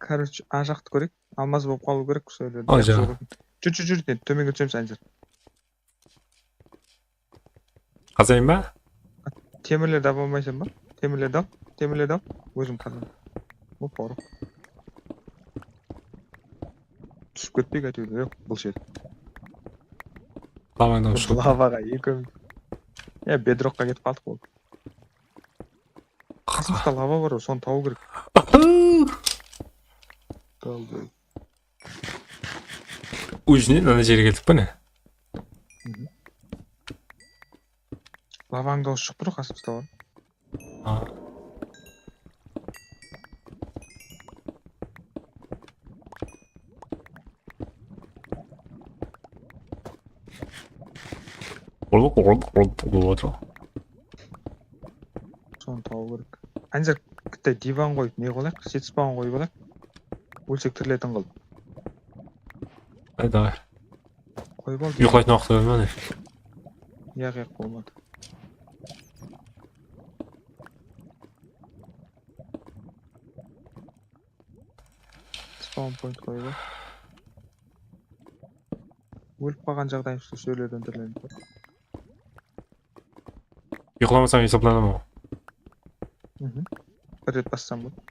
Короче, a jaqtı kóreyik. Almaz bolıp qalıw kerek usı jerlerde. Al, jańa. Júr, júr, júr, endi tómenge túsemiz, Anzir. Qazayın ba? Temirlerdi aba almaysań ba? Temirlerdi al, temirlerdi al. Ózim qazaman. Hop, urıp. Túsip ketpeyik, áytewir, yoq, bul jer. Lavańdan shıǵıp. Lavaǵa ekewimiz. Ya, bedroqqa ketip qaldıq, boldı. Qasımızda lava bar, sonı tabıw kerek. Qaldı. Ózine mına jerge keldik pa ne? Lavań dawısı shıǵıp tur, qasımızda bar. A. Urlıp, urlıp, urlıp, urlıp otır. Sonı tabıw kerek. Anzir, kitte divan qoyıp ne qılayıq? Set spawn qoyıp alayıq. Ólsek tiriletin qılıp. Ay, davay. Qoyıp al. Uyıqlaytın waqıt bar ma ne? Yaq, yaq, bolmadı. Spawn point qoyıp al. Ólip qalǵan jaǵdayımızda usı jerlerden tirilenip tur. Qulamasam esaplanaman ǵoy. Mhm. Bir ret bassam boladı.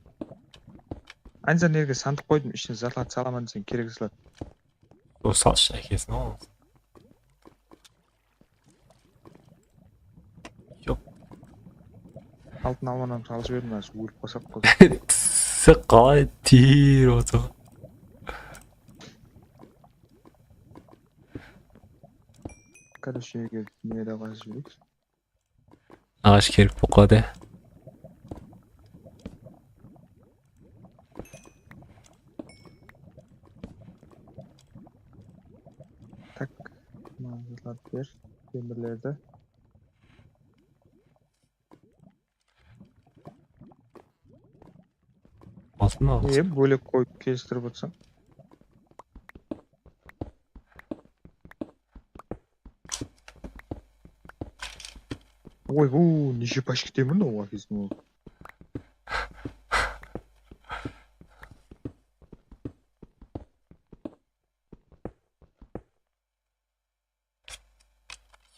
Anzar nerge sandıq qoydım, ishine zatlardı salaman deseń, kerek zat. O, salshı ákesin, o. Joq. Altın almanı salıp jiberdim, házir ólip qalsaq qo. Tisi qalay tiyir otır. Короче, eger ne de qazıp jibereyik. Aǵash kerek bolıp qaladı. Tak, mınadan ber, temirlerdi. Altın al. Nege bólek qoyıp kelistirip otırsań? Oy, bu neshe pashka temir mınaw, oǵan kesin ol.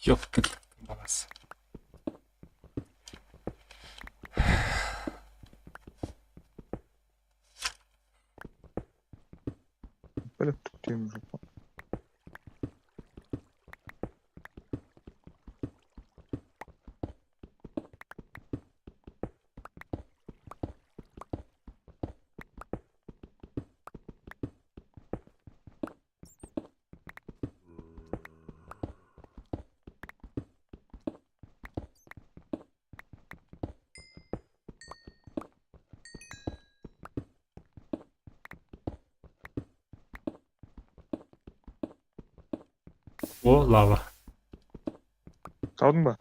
Joq, kettik, balası. Bilip turıp temir joq pa? O, lava. Tawdıń ba?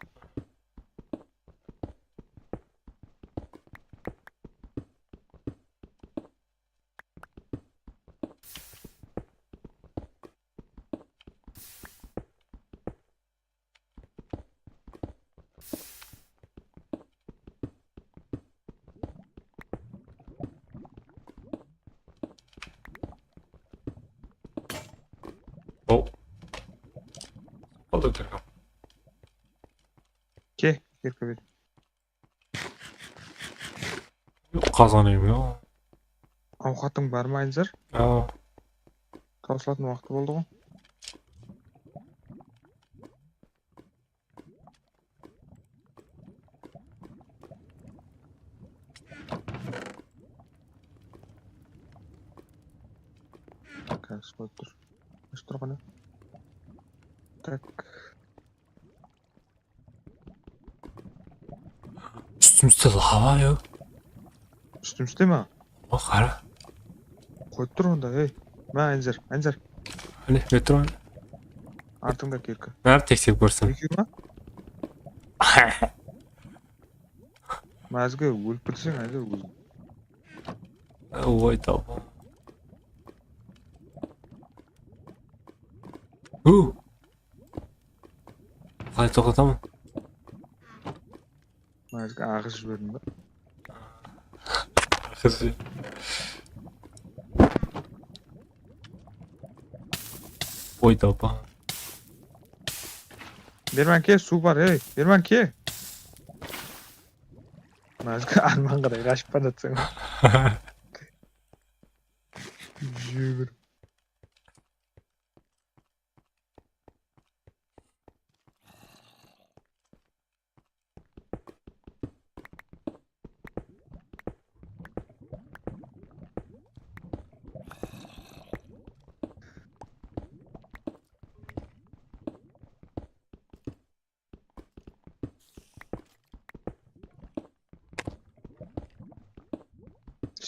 O. Qaldı kirkem. Ke, kirke ber. Qazanayım ya. Awqatıń bar ma, Aynzar? Ya. Tawsılatın waqtı boldı ǵo. Kás qoyıp tur. Kás tur qana. Tak. Ústimizde lava ya. Ústimizde ma? Baq, qara. Qoyıp tur onda, ey. Má, Ánzer, Ánzer. Áne, men turman. Artıńda kelki. Bári tekserip kórsin. Ekew ma? Mázge ólip turseń, Ánzer, óziń. Oy, tawba. Hu! Qalay toqtataman? Mına jerge aǵıs jiberdim ba? Aǵıs jiber. Oy, tawpa. Berman ke, suw bar, ey, Berman ke. Mına jerge arman qaray qashıp baratsań. Júgir.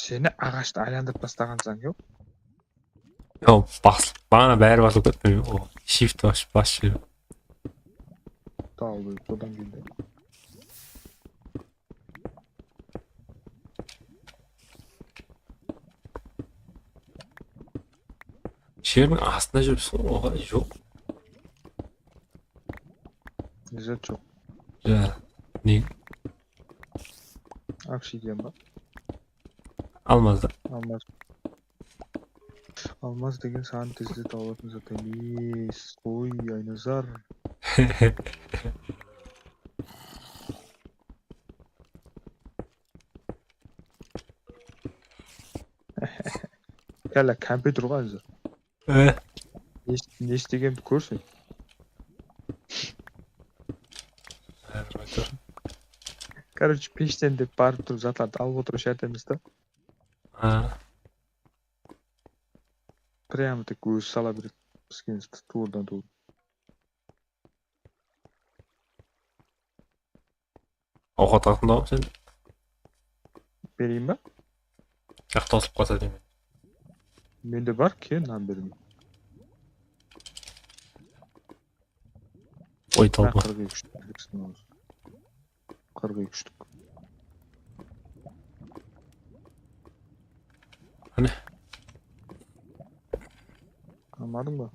Seni aǵashtı aylandırıp tastaǵansań, yoq? Yoq, bas, baǵana bári basılıp ketti. O, shift bas, bas. Tawdı, sodan keldi. Jerdiń astında júripsiz ǵoy, oǵay, joq. Ne zat joq? Ja, ne? Obsidian ba? Almazdı. Almaz. Almaz degen sanı tezde tabılatuǵın zat emes ǵoy, Aynazar. Kálla kompyuter ǵoy házir. E, Ne is- ne istegenimdi kórseń. Короче, peshten dep barıp turıp zatlardı alıp otırıw shárt emes ta. a, Прямо так ózi sala beredi. Pisken tuwrıdan tuwrı. Awqat haqında sen Bereyin ba? jaqta usıp qalsa deymen. Mende bar, kel, nan bereyin. Oy Mına talpa. Qırq eki úshlük. Qırq eki úshlük. Qáne. Almadıń ba?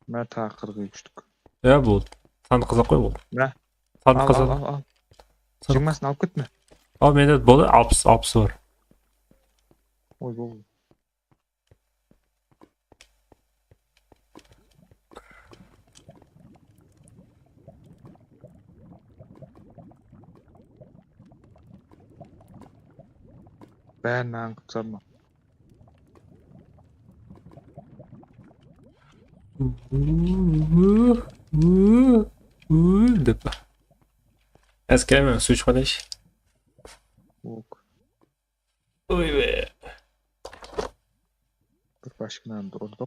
Mına taǵı qırq eki úshlük. Ya, boldı. Sandı qazaq qoy, boldı. Mına. Sandı Al, al, qazaq. Al, al. Jigirmasın alıp ketpe. Al, mende boldı, alpıs, alpıs bar. Oy, boldı. Bárin ańǵıp salma. Dep. Eskermen, suw iship atayınshı. Ok. Oy be. Bir pashkanamdı urdıq.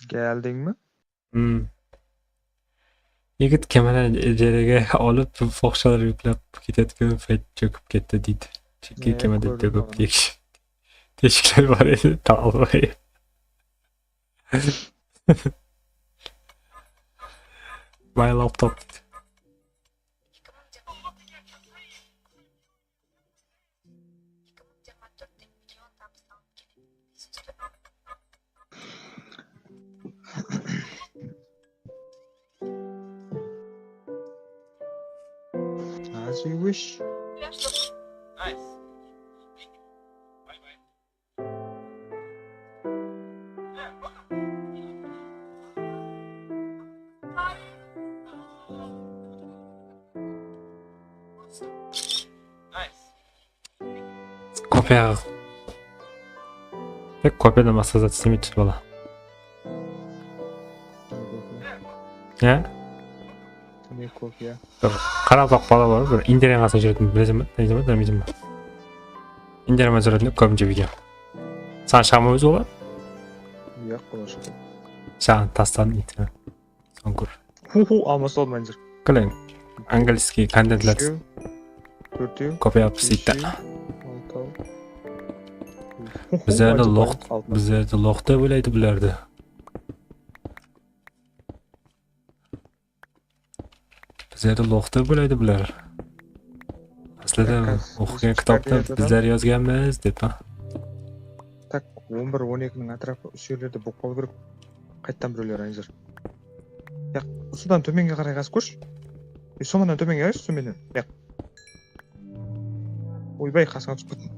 Keldińmi? Hmm. Yigit kemeni ijarege alıp, fohshalar uykılap ketetken payt chókip ketti, deydi. Chekki kemede de kóp teshikler bar edi, talıp. My laptop. As you wish. Kopiya. Tek kopiyadan basqa zat islemeydi bala. Ya? Ne kopiya? Bir qaraqalpaq bala bar, bir Indiyanaǵa júretin bileseń be, tanıysań ba, tanımaysań ba? Indiyanaǵa júretin kóbinshi video. Saǵan shıǵa ma ózi olar? Yoq, olar shıǵadı. Saǵan tasladım internetke. Soń kór. Puhu, almasa olmayındır. Keliń. Angliyskiy kontentler. Úshew, tórtew, kópeyip bes, isleydi. Altaw. Bizlerdi loq, bizlerdi loq dep oylaydı bulardı. Bizlerdi loq dep oylaydı bular. Aslında oqıǵan kitaptı bizler yazǵanbız dep, ha? Tak, on bir, on ekiniń átirapı usı jerlerde bolıp qalıw kerek. Qayttan birewler, anizir. Ya, usıdan tómenge qaray qazıp kórshi. E, somannan tómenge qarayshı, somannan. Ya. Oybay, qasıńa túsip kettim.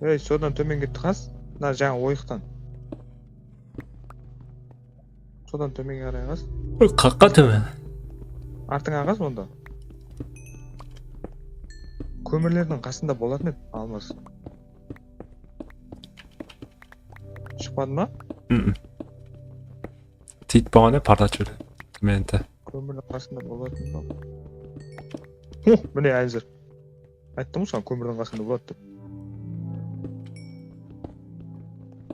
Ey, sodan tómenge qaz. Mına jańa oyıqtan. Sodan tómenge qaray qaz. Qaqqa tómen? Artıńa qaz onda. Kómirlerdiń qasında bolatın edi, almaz. Shıqpadı ma? Mm. Tiyip bolǵan edi, parlatshı edi. Menti. Kómirdiń qasında bolatın ba? Huh, mine, házir. Ayttım ǵoy saǵan, kómirdiń qasında boladı dep.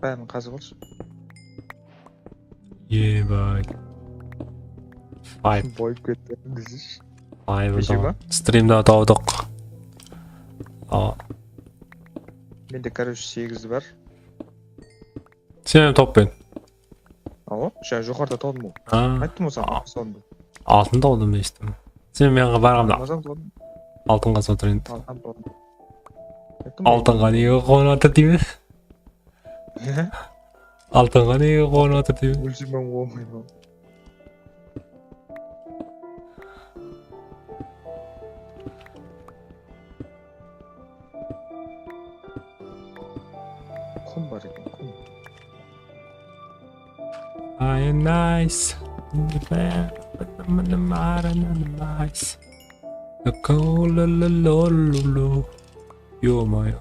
Bárin qazıp alshı. Ебать. Five. Boyıp ketti, bizish. Five. Streamda taptıq. A. Mende, короче, segiz bar. Sen hám tap peń. Awa, jańa joqarıda taptım ǵoy. A. Ayttım ǵoy saǵan, sonda. Altın taptım dep eshittim. Sen meniń barǵanda altın qazıp otır endi. Altın taptım. Ayttım ǵoy. Altınǵa nege quwanıp atır deymen? Altınǵa nege quwanıp atır deymen? Ólsem hám quwanbayman. Qum bar eken, qum. I am nice. Nice. Ё-моё.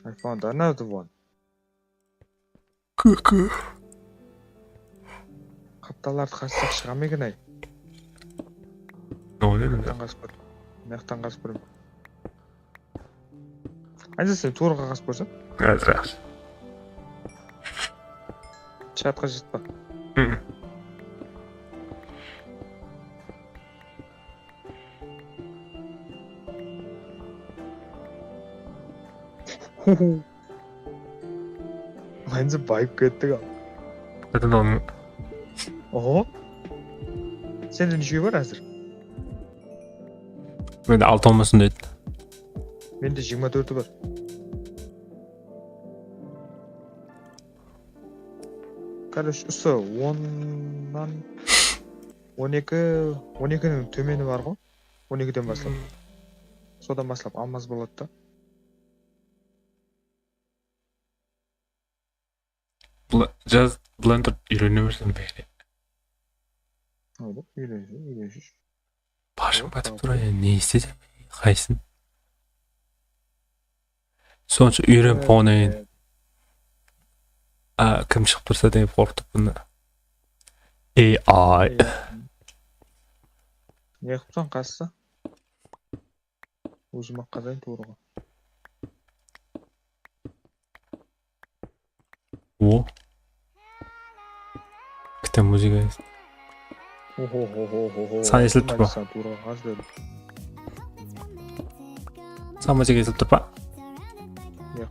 I found another one. Kúkú. Qaptallardı qazsaq shıǵa ma eken, ay? Ne oylayman? Mıyaqtan qazıp kóremen. Mıyaqtan qazıp kóremen. Ayza, sen tuwrıǵa qazıp kórseń. Házir, házir. Chatqa jırtpa. Hı. Hu-hu. Hánzi bayıp kettik al. Qáte aldım. Oho. Sende neshew bar házir? Mende altı bolmasın deydi. Mende jigirma tórti bar. Короче, usı onnan on eki, on ekiniń tómeni bar ǵoy. On ekiden baslap. Sodan baslap almaz boladı da. Bla-, jaz, Blender úyrene bersin bári. Awa, úyrenshi, úyrenshi. Bashım batıp tur, ne istesem, qaysın? Sonsha úyrenip qoyayın. A, kim shıǵıp tursa dep qorqıp turman. A I. Ne qıpsań qassı? Ózim-aq qazayın tuwrıǵa. O. Kúte muzıka. Oho, ho, ho, ho, ho. San esilip tur ma? San tuwrıǵa qaz dedim. San muzıka esilip tur pa? Yoq.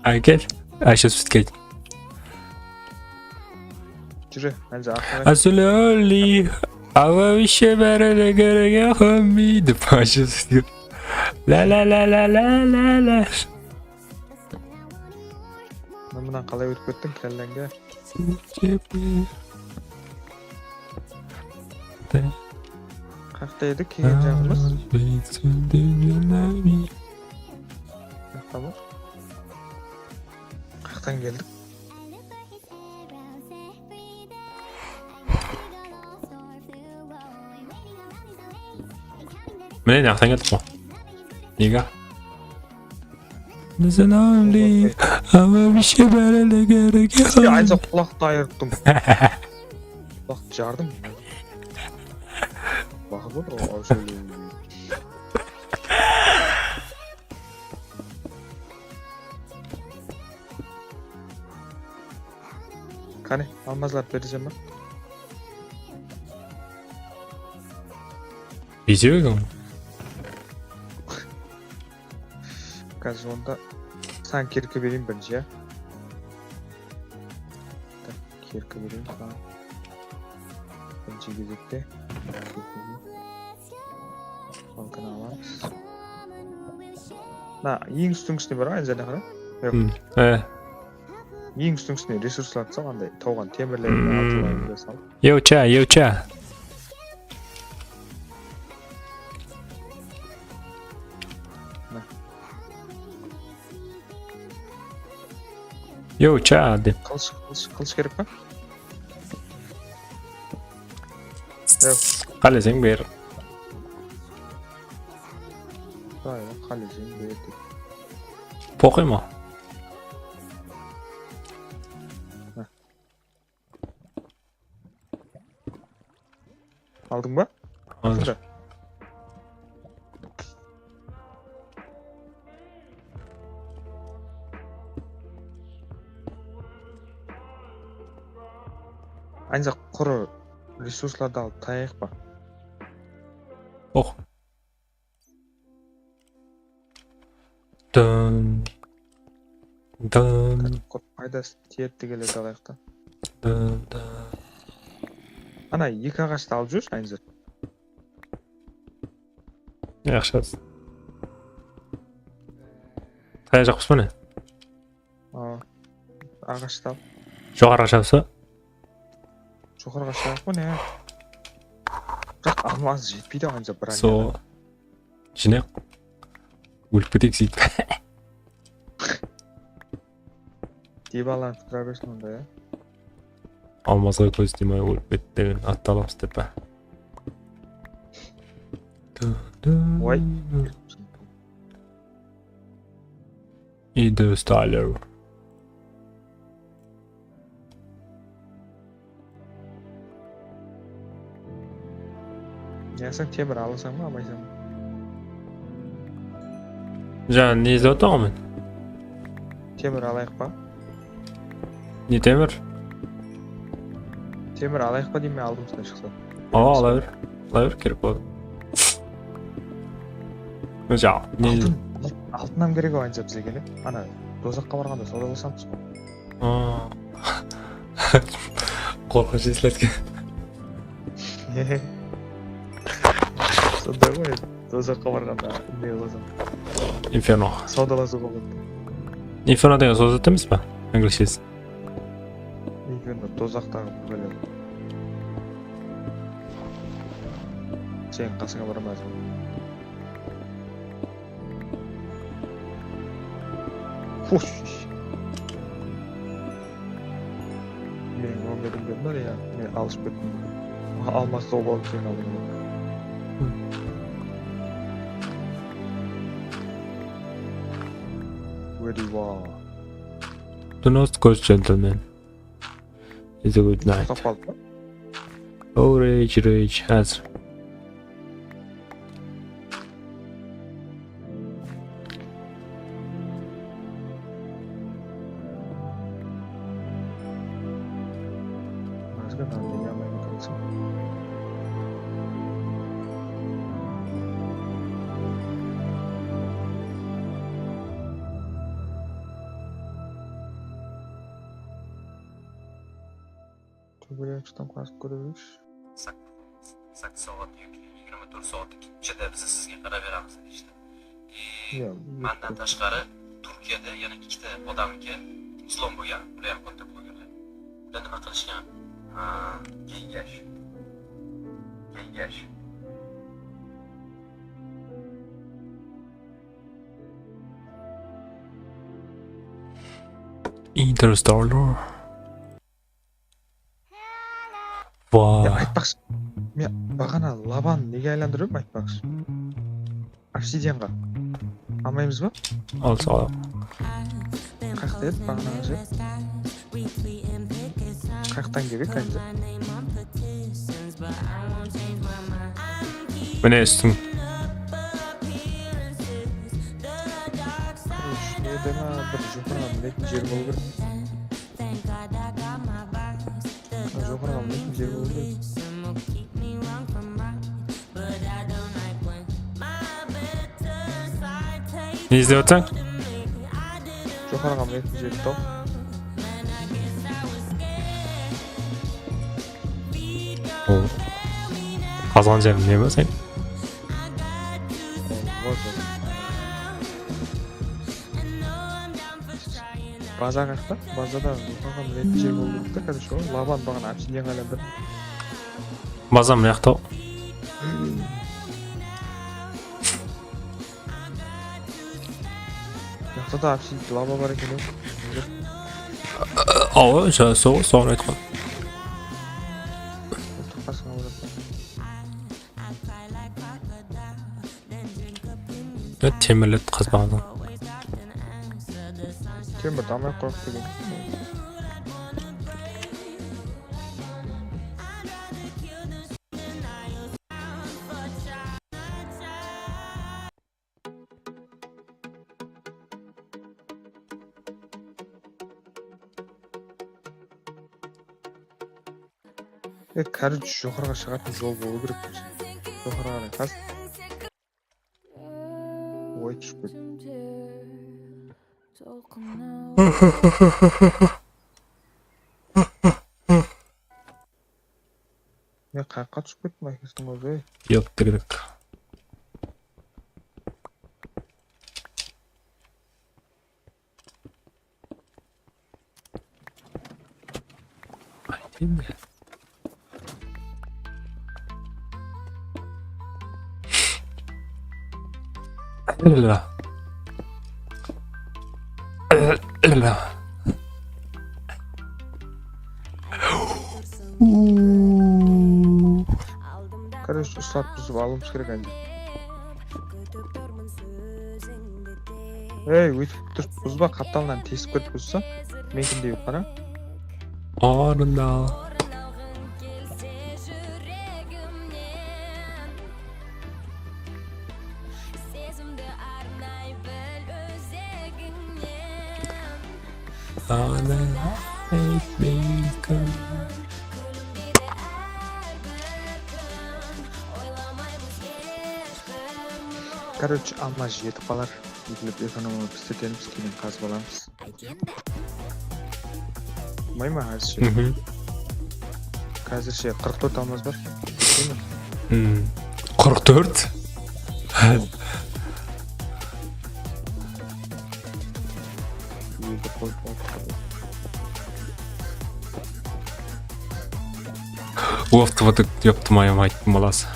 Ákel, Aysha Sutkel. Júre, hánzi aqıǵa. Asloli, awa, wishe bári de kerege xommi, dep Aysha Sutkel. La, la, la. Mına, mına qalay ótip kettiń, kálleńge? Qaqta edik, kelgen jaǵımız. Tamam. Qaqtan keldik. Mine, mına jaqtan keldik ǵoy. Nege? Listen only, awa, wishe bári de kerege. Ya, aytsa qulaqtı ayırıptım. Qulaqtı jardım. Baxıp otır ǵoy, awsheley. Qáne, almazlardı berjek pa? Bezek eken. Házir onda saǵan kerki bereyin birinshi, ya. Tak, kerki bereyin saǵan. Birinshi gezekte. Bankını alamız. Mına, eń ústińgisine bar ǵoy, Anzarda qara. Yoq. Hmm, e. Eń ústińgisine resurslardı sal, anday tawǵan temirlerdi, hmm, atıllardı sal. Yewcha, yewcha. Mına. Yewcha dep. Qılısh, qılısh, qılısh kerek pa? Yoq. Qáleseń ber. Maylı, qáleseń ber dep. Poqıy ma? Há. Aldıń ba? Aldım. Qasında. Aynza qurı resurslardı alıp tayayıq pa? Oq. Dın. Dın. Qurı paydası tiyedi degenlerdi alayıq ta. Dın, dın. Ana, eki aǵashtı alıp júrsiz, Aynza. Yaqshı. Tayajaqpız mine. A, aǵashtı al. Joqarıǵa shapsa? Joqarıǵa shapsa ne? Biraq almaz jetpeydi, anca bir. So. Jinayıq. Ólip keteyik seytip. Dibalardı tura bersin onda, ya. Almazǵa kóz tiymay ólip ketti degen attı alamız dep pa? Oy. Interstellar. Ya sen temir alasań ba, almaysań ba? Jańa ne izlep atırman men? Temir alayıq pa? Ne temir? Temir alayıq pa deymen, aldımızdan shıqsa. Awa, ala ber. Ala ber, kerek boladı. Jańa ne? Altın, altın ham kerek ǵoy, anca bizlerge ne? Ana, dozaqqa barǵanda sawdalasamız ǵoy. Aa. Qorqınısh esletken. Sonday ǵoy, dozaqqa barǵanda ne qılasań? Inferno. Sawdalasıwǵa boladı. Inferno degen sol zat emes pa? Inglizshesi. Inferno, dozaqtaǵı bólim. Seniń qasıńa baraman házir. Hush. Meniń nomerimdi ber, ya, men alısıp kettim. Aha, almaz tawıp aldım seniń aldıńda. Where you are? Do not curse gentleman. It's a good night. Toqtap qaldı ma? Oh, rage, rage, házir. Házir mınaday yamay otırsın. Tóbelenshikten qazıp kóre bereyikshi. Sak-, sakkiz saat yoki yigirma tórt saat ichida biz sizge qarab beramiz deyishdi. E, ya, mandan tashqari Turkiyada yana ikkita odamniki izlom bo'lgan, ular ham katta blogerlar. Ular nima qilishgan? Ha, kengash. Kengash. Interstellar. Vay. Ya, aytpaqshı. Men baǵana laban nege aylandırıp edim, aytpaqshı. Obsidianǵa. Almaymız ba? Al, sal. Qayaqta edi baǵanaǵı jer? Qayaqtan kelip edi endi? Mine, ústiń. Usı jerde ma bir jumırǵa minetin jer bolıw kerek. Ne izlep atırsań? Joqarıǵa mınaw jep tap. Ol qazǵan jerim ne be sen? Baza qayaqta? Bazada joqarıǵa mınaw jer bolıw kerek te, короче, ol Laban baǵana obsidianǵa aylandırdı. Baza mıyaqta. Mıyaqta da obsidian lava bar eken. Awa, ja, so, sonı aytqan. Ya, temirlerdi qazbaǵan. Temirdi almay qoyaq degen. E, короче, joqarıǵa shıǵatın jol bolıw kerek bolsa. Joqarıǵa qaray qaz. Oy, túsip kettim. Men qayaqqa túsip kettim, ákesiniń ózi, ey. Yop, tirdik. Aytayın da. Ella. Ella. Короче, uslap buzıp alıwımız kerek endi. Ey, óytip turıp buzba, qaptaldan tesip kirip buzsa, menikindey bolıp qara. Ornında. Ana, aytmayın. Короче, alma jetip qalar. Etilip ekonomiya pistirtemiz, keyin qazıp alamız. Umayma házirshe? Mhm. Házirshe qırq tórt almaz bar. Umayma? Hmm. Qırq tórt? Uyda qoyıp qoyıp. Loftovıy dep tumayım ayttım balası.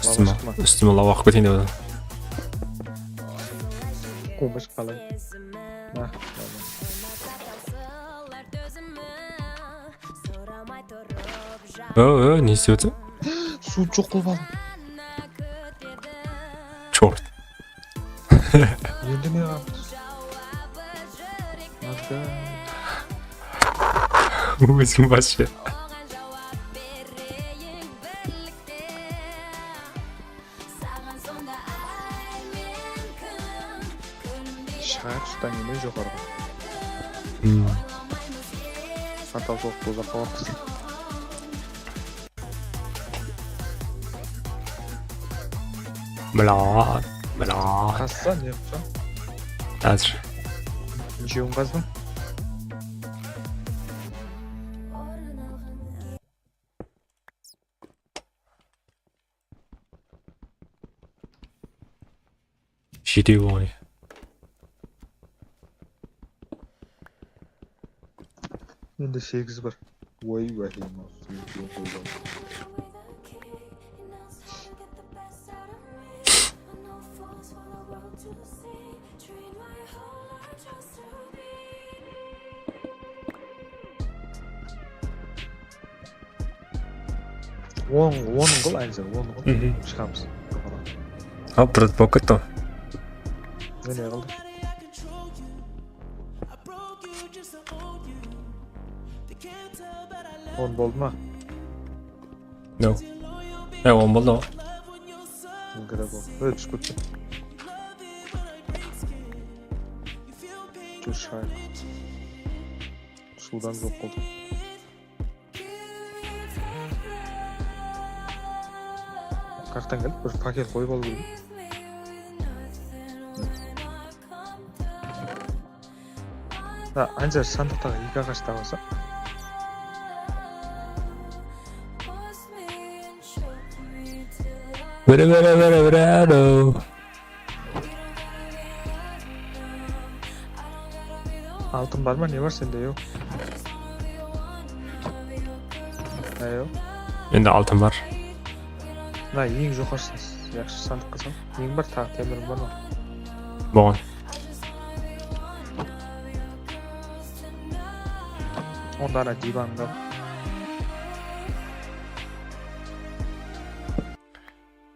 Üstüme, üstüme lawaq keteyin dep. Qo'mish qalay? Há, tamam. Ö, ö, ne istep atır? Suw joq qılıp aldım. Чёрт. Endi ne qılamız? Ózim basshı. Shıǵar, staminamız joqarı. Hmm. Atal soqıp uzaqqa barıpsız. Blat, blat. Qazsa, ne qılsań? Házir. Neshewin qazdıń? Jetew oǵan. Mende segiz bar. Oy, wáhim. On, on qıl, Ayzer, on qıl. Mhm. Shıǵamız. Al, bir bolıp ketti ǵoy. Ne, ne qıldı? On boldı ma? No. E, on boldı ǵoy. Gre bol. Ey, túsip ketti. Júr, shıǵayıq. Suwdan joq qıldı. Jaqtan kelip bir paket qoyıp alıw kerek. Ha, Anjar sandıqtaǵı eki aǵashta alsaq. Bire, bire, bire, bire, alo. Altın bar ma? Ne bar sende? Yoq. Ha, yoq. Endi altın bar. Mına eń joqarısın yaqshı sandıqqa sal. Neń bar? Taǵı temiriń bar ma? Bolǵan. On dana divandı al.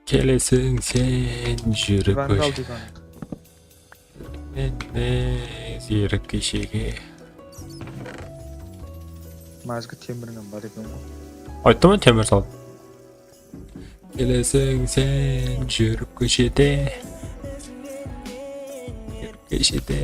Kelesiń sen júrip. Divandı al, divandı. Endi zerikpeshege. Mazgi temiriń bar eken ǵoy. Ayttım ǵoy, temir sal. Kelesiń sen júrip kóshede. Kóshede.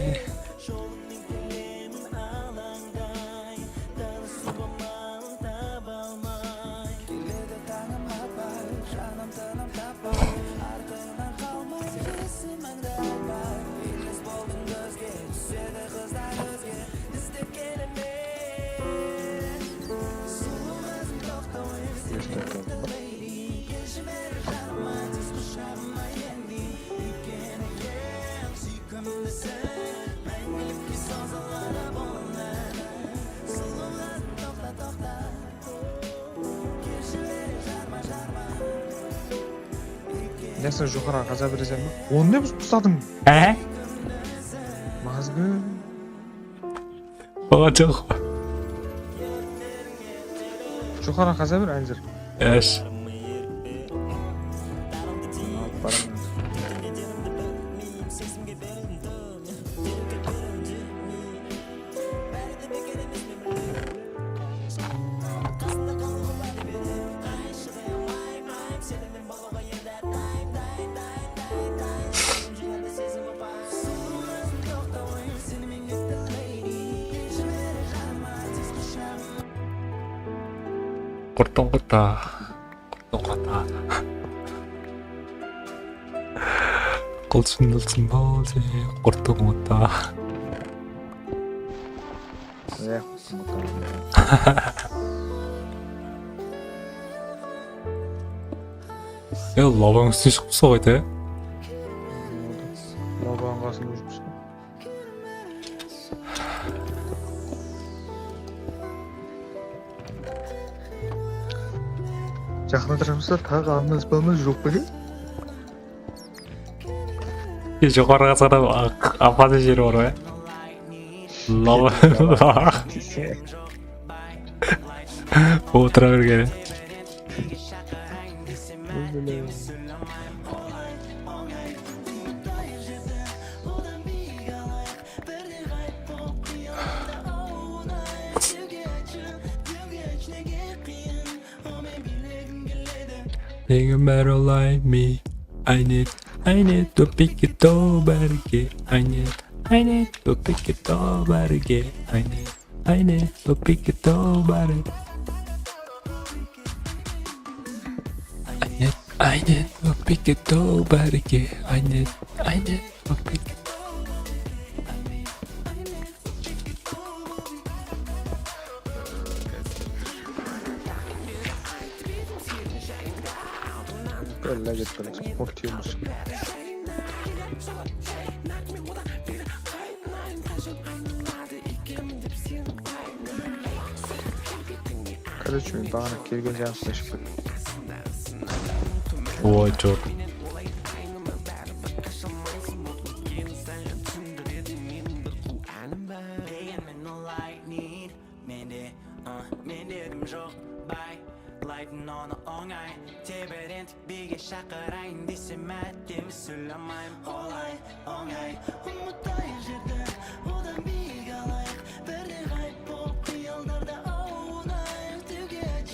Nesine joqarıǵa qaza bereseń be? Onı ne buzıp tasladıń? Há? Mazgi. Bolǵan joq. Joqarıǵa qaza ber, Anjar. Esh. Alıp baraman. Qurttıń qurtı. Qurttıń qurtı. Qılshım dılsım bolsa, qurttıń qurtı. Эх, ya, labań ústine shıǵıpsız ǵoy, te? Labań qasında júripsiz. Jaqın atıramız da, taǵı andaspamız joq pa eken? Joqarıǵa sanap apatı jeri bar ǵoy. Lava. Otıra bergeni. Nege bári olay me? Aynet, aynet, dopiki to bárge. Aynet, aynet, dopiki to bárge. Aynet, aynet, dopiki to bárge. Aynet, aynet, dopiki to bárge. Aynet, aynet, dopiki. Bella ketpelek, sport tiyemiz. Короче, men baǵana kelgen janısına iship kettim. Oy, joq. Mende, ı, men dedim joq, bay. Laytın onı ońay, teberent biyge shaqırayın desem, áttemi sóylemayım. Olay, ońay, umıtayıq jerdi, odan biyik alayıq. Birden ǵayıp bolıp, qıyaldarda awınayıq. Dewgech,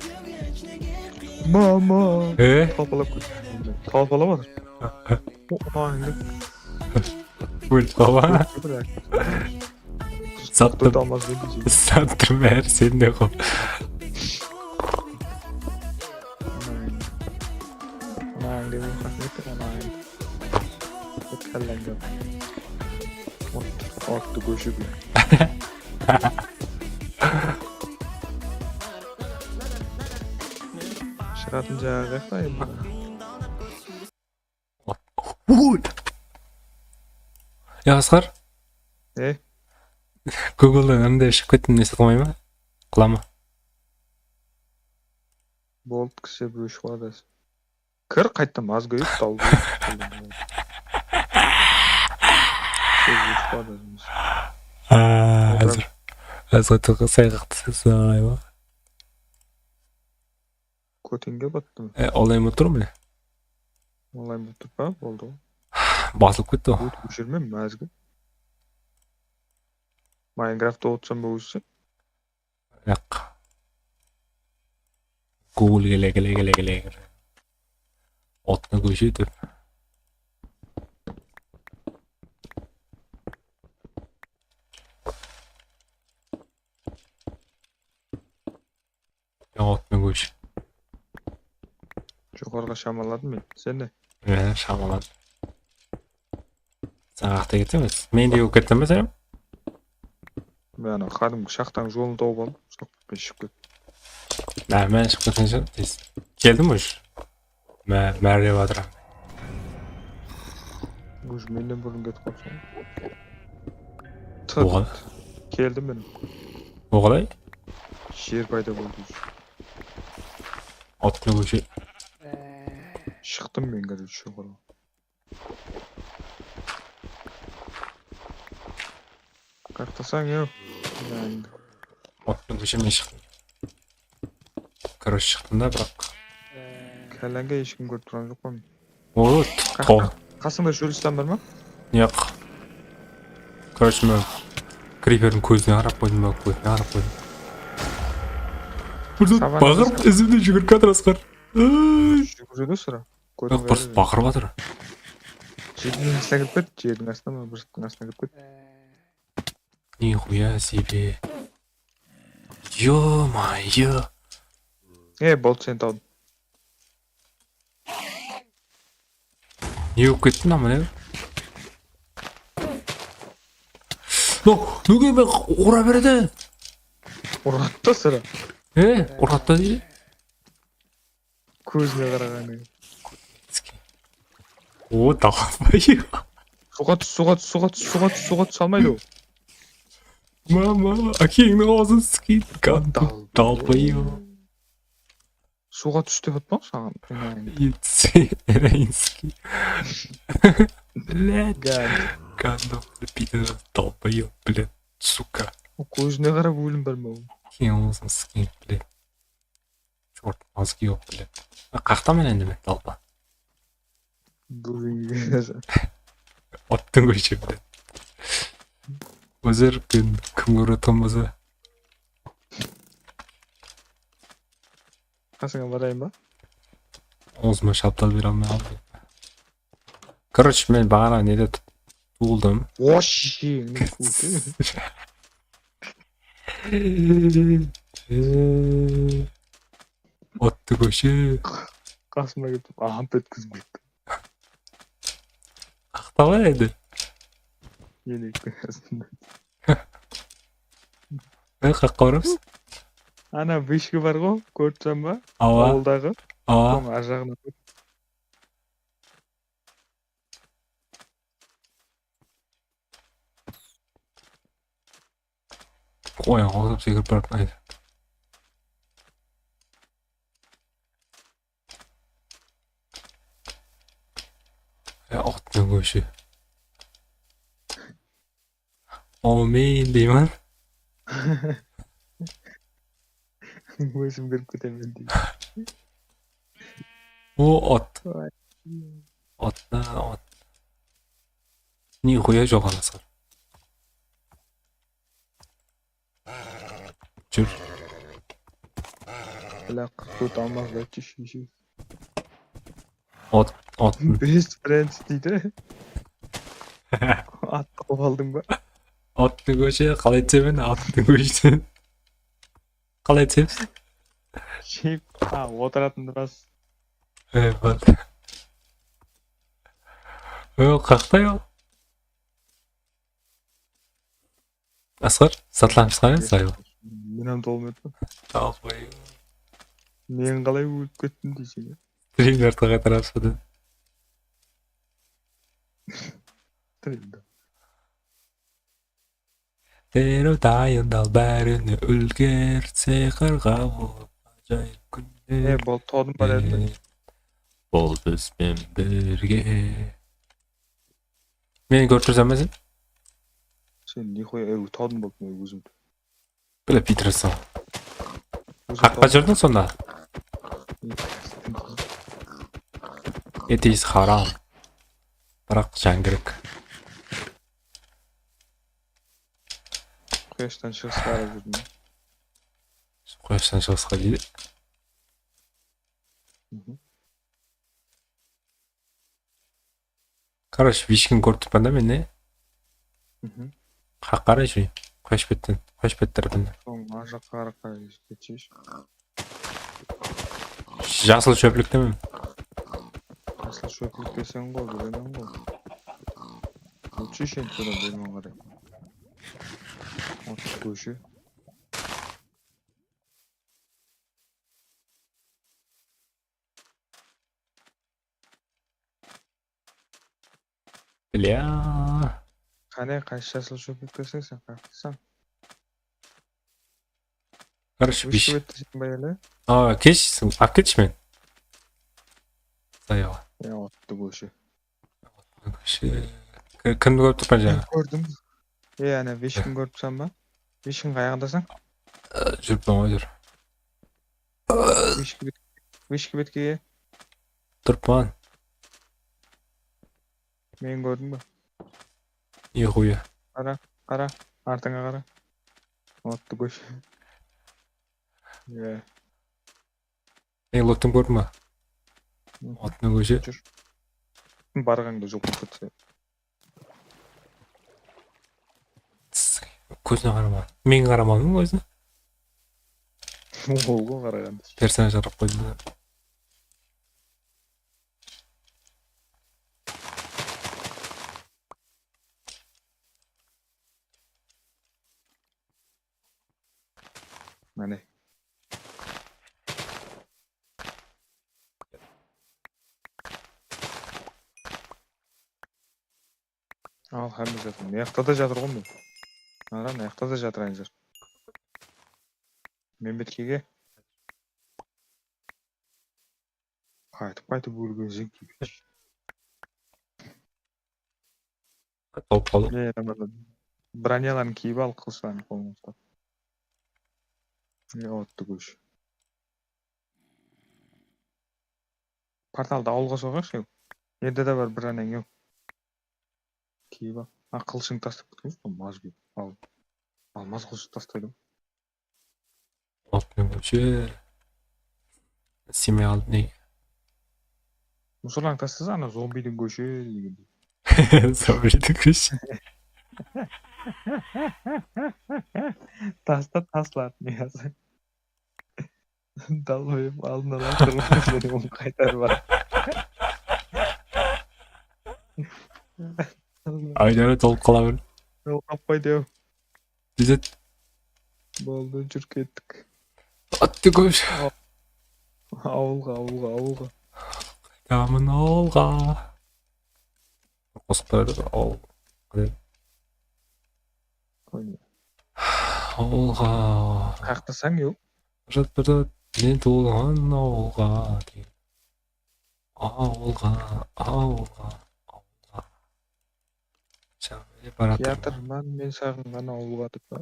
dewgech, nege qıyın? Mama. E? Talpalap, talpalap atır. O, ońaydı. Buyur, baba. Sattım. Sattım, her sende qol. Kálleńge. Ot, ottı kóshirme. Shıǵatın jaǵı qıyaqta endi. Uy! Ya, Asqar? E? Googledan anda shıǵıp kettim, ne sata almay ma? Qıla ma? Boldı, kisi, bir úsh qıladasın. Kir, qayttan mazgoyıp, tawdı. Kir, úsh qıladasın. Aa, házir, házir sayqaqtı sesem aǵay ma? Kótenge battım. E, onlayn bolıp tur mine? Onlayn bolıp tur pa? Boldı ǵoy. Basılıp ketti ǵoy. Ót, óshirme, mázgi. Minecraft otsań ba ózi? Yaq. Google kele, kele, kele, kele. Otına kóshe dep. Ya, otına kósh. Joqarıǵa shamaladım men. Sen ne? Ya, shamaladım. Sen aqta ketemiz. Men de bolıp kettim be, sen? Men anaw qádimgi shaxtań jolın tawıp aldım. Soqqa shıǵıp kettim. Má, men shıǵıp ketken joq, tez. Keldim уже. Má, márrep atıram. Уже mennen burın ketip qalsań. Oǵan. Keldim men. O qalay? Jer payda boldı. Atlı kóshe. Shıqtım men, короче, joqarı. Qaqtasań, yo. Atlı kóshe men shıqtım. Короче, shıqtım da, biraq. Kálleńge hesh kim kórip turǵan joq pa? O, qasıńda Júlistan bar ma? Yoq. Короче, men Kriperdiń kózine qarap qoydım ba, kózine qarap qoydım. Bir zat baqırıp, izimden júgirip kiyatır Asqar. Júgiredi sıra. Yoq, просто baqırıp atır. Jerdiń astına kirip ket, jerdiń astına ma, bir zattıń astına kirip ket. Нихуя себе. Ё-моё. E, boldı, sen tawdım. Ne bolıp ketti mına, mine? No, nege men ura beredi? Uradı da sıra. E, uradı da deydi. Kózine qaraǵan. O, dalbay. Suwǵa tús, suwǵa tús, suwǵa tús, suwǵa tús, suwǵa tús, almaydı ol. Mama, ákeńniń awzın sikin. Dalbay. Suwǵa tús dep atpań saǵan. Инский. Блядь. Гандон, пидор, долбоёб, блядь, сука. Kózine qarap ólim bar ma ol? Ákeńniń awzın sikin, блядь. Черт, мозги yoq, блядь. Qaqtaman endi men, dalba. Attıń kóshe, блядь. Ózler kim, kim kórip atırǵan bolsa. Qasıńa barayın ba? Awzıma shabdal bere almay qaldım. Короче, men baǵana nede tu-, tuwıldım. Oshshı. Attı kóshe. Qasıma kelip, amp etkizip kettim. Qaqtaba endi. Elek. E, qaqqa baramız? Ana, vıshka bar ǵo, kórip tursań ba? Awa. Awıldaǵı. Awa. Soń ar jaǵına. Qoyın, qosıp sekirip barıp ayt. Ya, ottıń kóshi. Awmin deyman. Ózim berip ketemen deydi. O, ot. Vay. Otla, ot. Nixuya joq anası. Júr. Bla, qırq tórt almaz, daychi, shishi. Ot, ot. Best friends deydi. Attı qılıp aldıń ba? Attı kóshe, qalay etsemen, attı kóshe. Qalay etsemiz? Shep, ha, otıratın durasız. E, bar. Ol qaqtay ol. Asqar, satlanıp shıqqan edi sayıl. Men hám tolmay atırman. Al qoy. Men qalay ólip kettim deyseń. Streamlerdi qaytarasız ba? Streamdi. Dero dayındal bárini úlger, sıyqırǵa bolıp ájayıp kúnler. E, bol, todım bar edi. Bol bizben birge. Meni kórip tursań ba sen? Sen nihoya, e, todım boldım ózimdi. Bile pitrasań. Ózim qaqqa todım. Júrdiń sonda? It is haram. Biraq jángirek. Quyashtan shıǵısqa qarap júrdim. Quyashtan shıǵısqa deydi. Mhm. Короче, vishkin kórip turman da men, ne? Mhm. Qa-, qarayshı, quyash betten, quyash bet tárepinde. Soń, ana jaqqa qarap, qarap ketsheyshi. Jasıl shópliktemen. Jasıl shóplikteseń ǵoy, bilemen ǵoy. Ótsheyshi endi sodan bermen qaray. Otız kóshe. Bля. Qáne, qaysı jasıl shóplikteseń sen, qayaqtasań? Короче, виш- Вышка betteseń ba ele? A, kesh, alıp ketshi meni. Sayawa. Ya, ottı kóshe. Kóshe. Ki-, kimdi kórip turman jańa? Men kórdim. E, ana, vishkin kórip tursań ba? Vishkin qayaǵındasań? E, júrippan ǵoy, júr. Vishki bet-, vishki betke ke. Turıppan. Meni kórdiń ba? Nihuya. Qara, qara, artıńa qara. Ottı kósh. Ya. Ey, lottın kórdiń ba? Mhm. Ottı kósh. Júr. Barǵańda joq bolıp ketse. Kózine qarama. Men qaramanman ózine. Ol ǵoy qaraǵanda. Personaj arap qoydı. Mine. Al, hámme zatım. Mıyaqta da jatır ǵoy men. Ara, mıyaqta da jatır aynzır. Membetkege. Qaytıp, qaytıp ólgen zengtiybish. Tawıp qaldım. Ne, bronyaların kiyip al, qılıshların qolıńa ustap. Ne, ottı kósh. Portaldı awılǵa soǵayıqshı. Ende de bar, bronań yoq. Kiyip al. A, qılıshıńdı tastap ketkensiz ǵoy, mazgul. Al. Almaz qılıshıńdı tastaydı. Otlıq kóshe. Семья aldın. Musorlań tastasa, ana zombidiń kóshe degendey. Zombidiń kóshe. Tasta, taslatın yazı. Dalbayıp aldın ala turıp, onı qaytarıp al. Aydara tolıp qala ber. Yol qappay dew. Dizet. Boldı, júr kettik. Attı kósh. Awılǵa, awılǵa, awılǵa. Qaytamın awılǵa. Qosıqlar awıl. Awılǵa. Qaqtasań, yoq. Jat bir zat, men tuwılǵan awılǵa, degen. Awılǵa, awılǵa, awılǵa. Jáne baratırman. Kiyatırman men saǵınǵan awılǵa dep pa?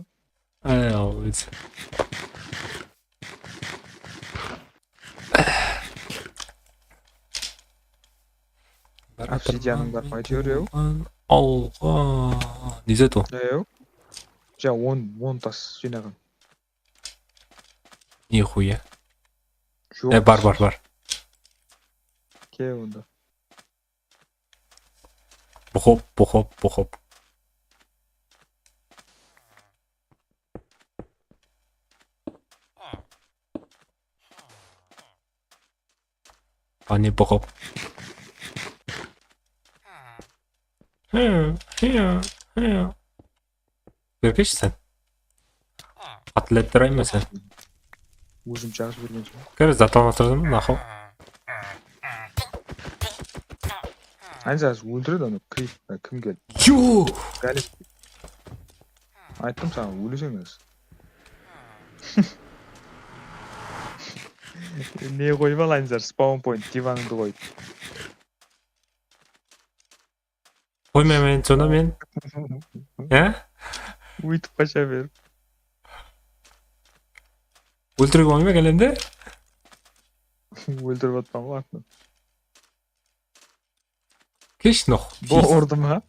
Ay, awıl. Baratırman. Obsidianıń bar ma, men áytewir, ew? Tuwılǵan awılǵa. Ne zat ol? Ew. Ja, on, on tas jıynaǵan. Nihuya. Joq. E, bar, bar, bar. Ke onda. Buxop, buxop, buxop. Ani buxop. He, he, he. Berkesh sen. Atletler ayma sen. Ózim jaǵıp jibergen soń. Kir, zat almastırdım, nahıl. Anca óltiredi anı, Creep, kim keldi? Yo! Gále. Ayttım saǵan, óleseń házir. Ne qoyıp al, Anzar, spawn point, divandı qoy. Qoymayman endi sonda men. Há? Óytip qaja ber. Óltirip alayın ba kálende? Óltirip atpań ǵoy atını. Kesh, noh. Bo urdı ma?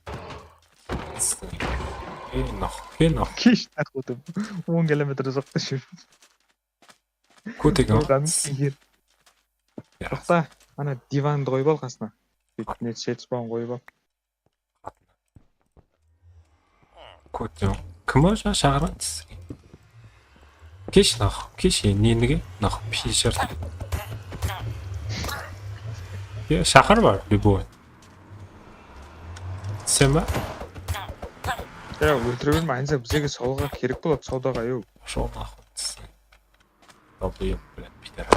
Ke, noh, ke, noh. Kesh, nahódim. On kilometr uzaqta júr. Kotek. Urǵanım keger. Ya. Toqta, ana divandı qoyıp al qasına. Net set spawn qoyıp al. Kotek. Kim o, jańa shaqırǵan? Kesh, noh, kesh, e, ne, nege? Noh, pishir. Ya, shaqır bar, любой. Sen ba? Ya, óltire berme, Anzar, bizlerge sawdaǵa kerek boladı, sawdaǵa, yow. Шёл нахуй. Долбоёб, блядь, пидор.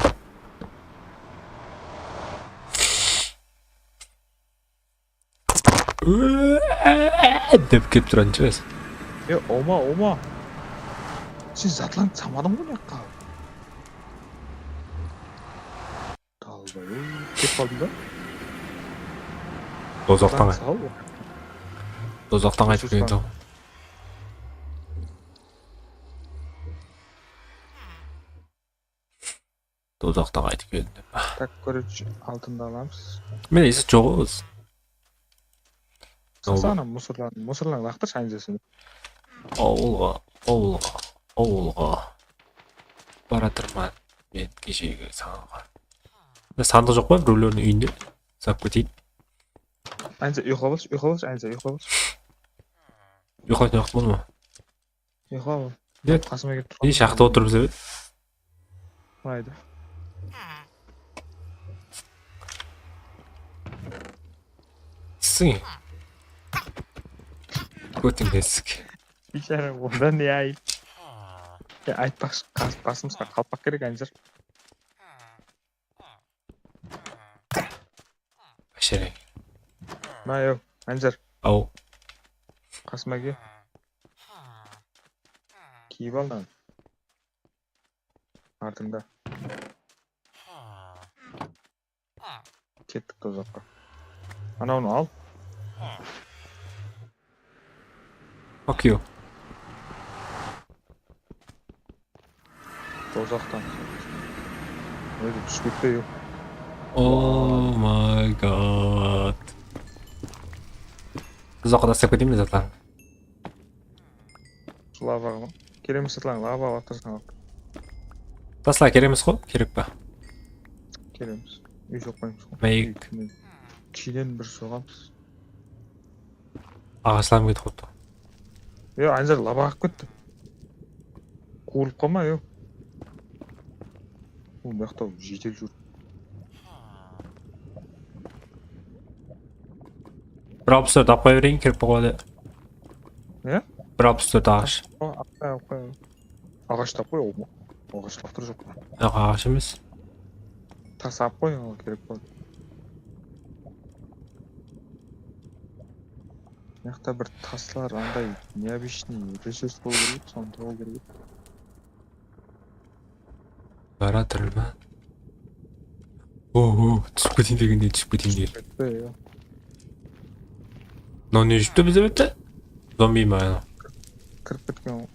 Dep kelip turatuǵın shıǵarsın. E, oma, oma. Sen zatlanıp salmadıń ǵoy mıyaqqa. Dalbayıp, ketip qaldım da. Dozaqtan Lan qayt. Sal. Dozaqtan qaytıp kelgen soń. Dozaqtan qaytıp keldim. Tak, короче, altındı alamız. Men esi joq ǵoy ózi. Sasana musorlardı, musorlardı laqtırshı, Anzar, sen. Awılǵa, awılǵa, awılǵa. Baratırman men keshegi sańaǵa. Mine, sandıq joq pa birewlerdiń úyinde? Sap keteyin. Anzar, uyıqlap alshı, uyıqlap alshı, Anzar, uyıqlap alshı. Uyıqlaytuǵın waqıt boldı ma? Uyıqlap al. Dep. Qasıma kelip tur. Ne shaqta otırıp izlep edi. Maydı. Sıń. Kótińe sik. Biyshara, onda ne ayıp? Ya, aytpaqshı, qas-, basımızǵa qalpaq kerek, Anzar. Basharek. Ma, yow, Anzar, Aw. qasıma kel. Kiyip al lan. Artıńda. Kettik dozaqqa. Anawını al. Fuck you. Dozaqtan. Ózi túspekte, yoq. Oh my god. Dozaqqa taslap keteyin be zatlardı? Lavaǵa. Keremiz, satlań, lava atırsań. Tasla, keremiz ǵo, kerek pa? Keremiz. Úy joq qoymız ǵo. Mayk. Úy, kenen bir soǵamız. Aǵashlarım ketip qaptı. Yo, Anzar, lava aǵıp ketti. Quwırıp qalma, yo. Ol mıyaqta jedel júr. Bir alpıs tórt alıp qoya bereyin, kerek bolǵanda. Ne? Bir alpıs tórt aǵash. O, alıp qoy, alıp qoy. Aǵash tap qoy, o, aǵash laqtır joq. Yoq, aǵash emes. Tas alıp qoy, oǵan kerek boladı. Mıyaqta bir taslar, anday необычный resurs bolıw kerek, sonı tabıw kerek. Baratırman. O, o, túsip keteyin degende túsip keteyin degen. Ketti, ya. Mınaw ne júpti bizde bette? Zombi ma anaw? Kirip ketken ol.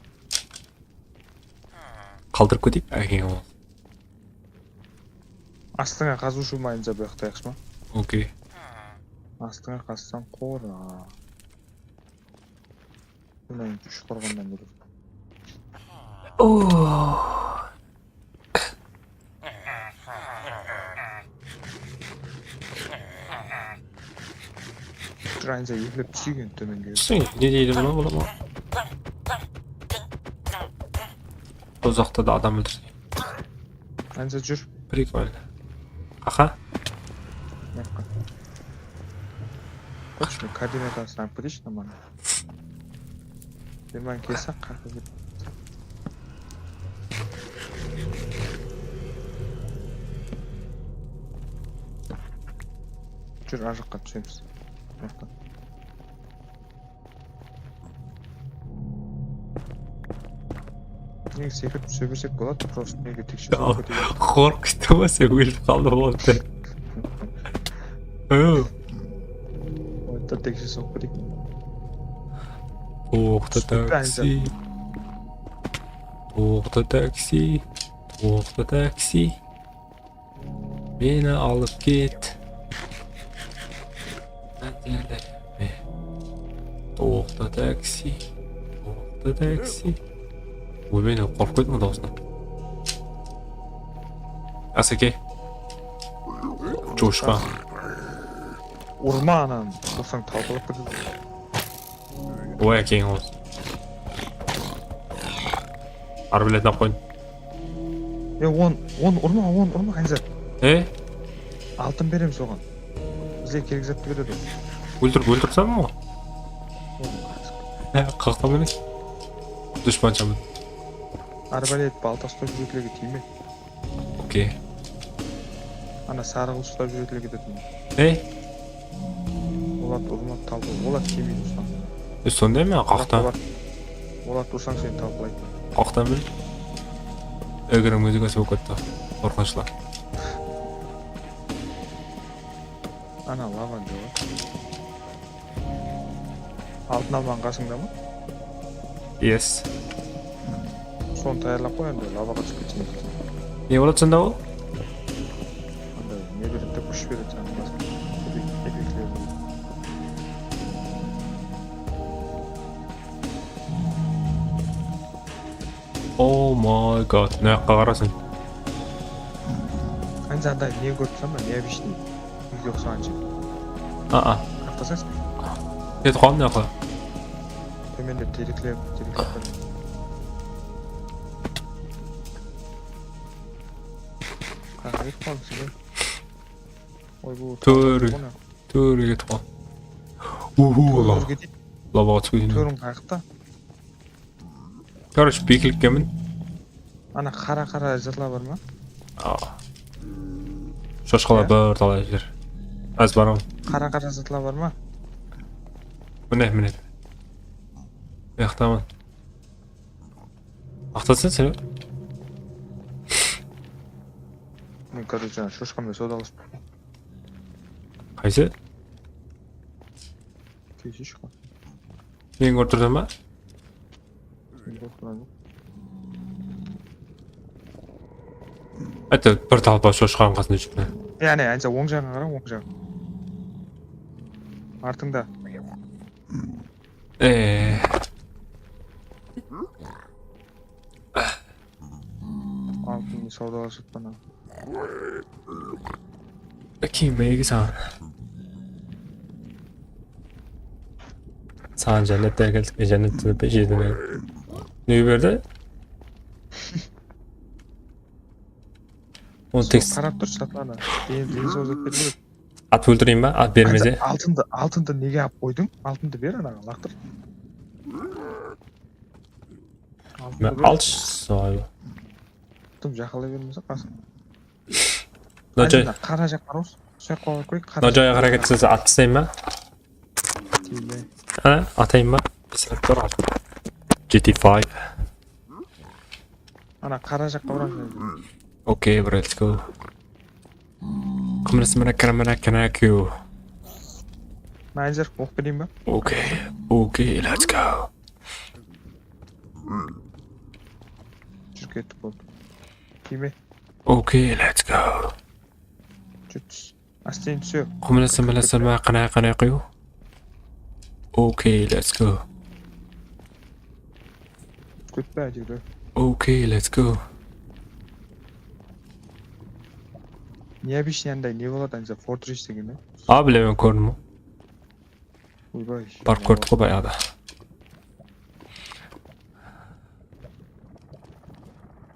Qaldırıp keteyik, ákeń ol. Astıńa qazıwshı mayınca bu jaqta, yaqshı ma? Okey. Astıńa qazsań, qora. Mına, úsh qorǵannan keledi. Oh. Tranza eplep túseyik endi tómenge. Sen ne deydi buna, buna, buna? Dozaqta da adam óltirse. Tranza júr. Прикольно. Aha. Mıyaqqa. Shunı koordinatasın alıp keteyinshi, normalno. Berman kelsek, qaqqa ketip. Júr, ar jaqqa túsemiz. Mınaqa. Nege sekirip túse bersek boladı, prosto nege tekshe soǵıp ketedi. Qorqıttı ma sen, ólip qaldı boldı. Oyıntı tekshe soǵıp ketedi. Toqta, taksi. Toqta, taksi. Toqta, taksi. Meni alıp ket. Toqta, taksi. Toqta, taksi. Oy, men qorqıp kettim dawısınan. Aseke. Joshqa. Urma anan, ursań talpalap ketedi. Oy, ákeń ol. Arbaletni alıp qoyın. E, on, on urma, on urma, Anzar. E? Altın berem soǵan. Bizge kerek zattı beredi. Óltirip, óltirsem ǵo. Qaqtan beresiz. Dushpanshaman. Arbalet, balta uslap júretlege tiyme. Okey. Ana sarı qılısh uslap júretlege de tiyme. Ey? Olar urma talpı, olar kelmeydi ustan. E, sonday ma? Qaqtan. Olar, olar ursań seni talpılaydı. Qaqtan bil. Egriń muzıkası bolıp ketti. Qorqınıshlı. Ana lava joq. Altın almań qasıńda ma? Yes. Sonı tayarlap qoy endi, lavaǵa túsip keteyik. Ne boladı sonda ol? Anday ne beredi, kúsh beredi saǵan basqa. Kepek, kepekler. Oh my god, mına jaqqa qara sen. Anday ne kórip tursań ba, необычный. Úyge uqsaǵan jer. A-a. Qartasań sen. Ketip qaldım mına jaqqa. Tómende terekler, terekler bar. Qanaqa ketip qaldıń sen? Oy, bul tórge, tórge ketip qaldım. Uhu, lava. Lavaǵa túsip keteyim. Tóriń qayaqta? Короче, biyiklikke min. Ana qara-qara zatlar bar ma? Aa. Shoshqalar bir talay jer. Házir baraman. Qara-qara zatlar bar ma? Mine, mine. Mıyaqtaman. Maqtasań sen? Men, короче, shoshqa menen sawdalasıp. Qaysı? Keysi shıqqan. Meni kórip tursań ba? Meni kórip turǵan joq. Áytewir, bir talpa shoshqanıń qasında júripti. Yaǵnıy, anca oń jaǵına qara, oń jaǵına. Artıńda. Ee. Altın sawdalasıp pana. Keyin báyge saǵan. Saǵan jánnetten keldik pe, jánnetten pe, jerden keldik. Ne berdi? Onı tek... Qarap tur, satın ala. Keyin, keyin sawzap berdi. At óltireyin ba? At bermese. Altındı, altındı nege alıp qoydıń? Altındı ber, anaǵa laqtır. Altındı ber. Alshı, soy. Tım jaqınlay bermese qasın. Mına joy. Qara jaqqa ur. Sol jaqqa qoy, qara. Mına joyǵa háreket etse at taslayın ba? Tiyme. Ha, atayın ba? Pisirip tur artıq. G T five. Ana qara jaqqa uraman. Okey, bro, let's go. Qımırası mına kira mına kina kiu. Menedjer, oqıp bereyin ba? Okey, okey, let's go. Júr kettik, boldı. Tiyme. Okey, let's go. Júr tús. Ásten túse. Qumlasa, milasa, ma, qanay, qanay qoyıw? Okey, let's go. Kútpe, áytewir. Okey, let's go. Необычный anday ne boladı, anday Fortress degende? A, bilemen, kórdim. Oybay. Barıp kórdik ǵoy bayaǵıda.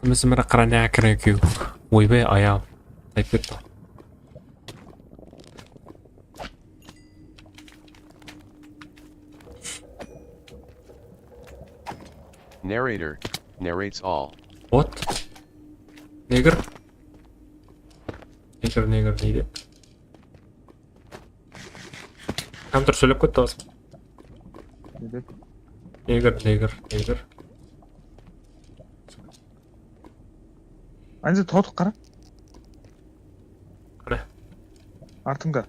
Qumlasa, mına qara, ne kira kiu. Oybay, ayam. Tayıp ketti. Narrator narrates all. What? Negr? Negr, negr deydi. Kompyuter sóylep ketti azır. Ne dep? Negr, negr, negr. Anze, totıq qara. Qara. Artıngda.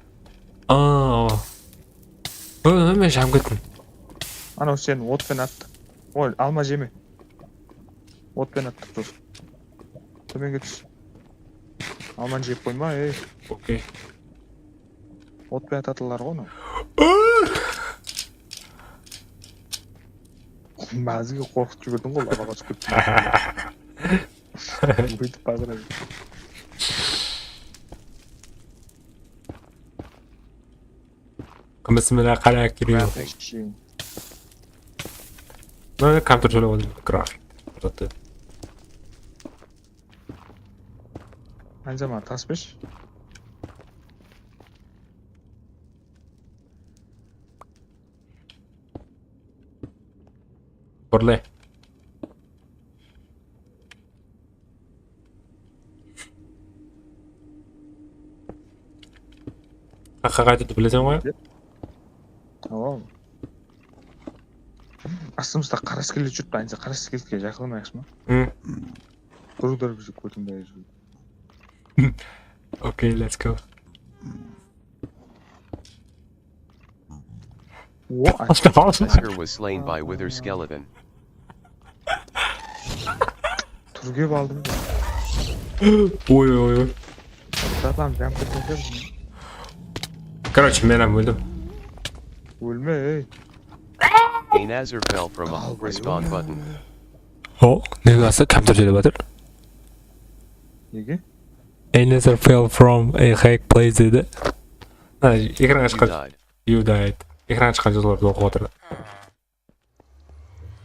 Aa. Ö, men janıp kettim. Anaw sen otpen attı. Oy, alma jeme. Otpen attıq dur. Tómenge tús. Almanı jep qoyma, ey. Okey. Otpen atadılar ǵoy anaw. Bázige qorqıtıp jiberdiń ǵoy, alaǵa túsip kettim. Óytip bazır. Qımısı mına qara kiriyor. Eşeğim. Mına kompyuter sóylep otır. Grafik. Uzatı. Anze, maǵan tas bershi. Burle. Qaqa qaytıdı bileseń ǵoy. Tamam. Astımızda qara skelet júripti, anze qara skeletke jaqınlamayıqshı ma? Hı. Durıwdar bizdi kórdim bári júrdi. Okay, let's go. O, Astı alsın. Esker was slain by Wither Skeleton. Túrgep aldım. Oy, oy, oy. Zatam jam ketken. Короче, men hám óldim. Ólme, ey. A Nazar fell from a respawn button. O, nege astı kompyuter sóylep atır? Nege? A Nazar fell from a high place dedi. Ha, ekranǵa You shıqqan. Died. You died. Ekranǵa shıqqan jazıwlardı oqıp atır.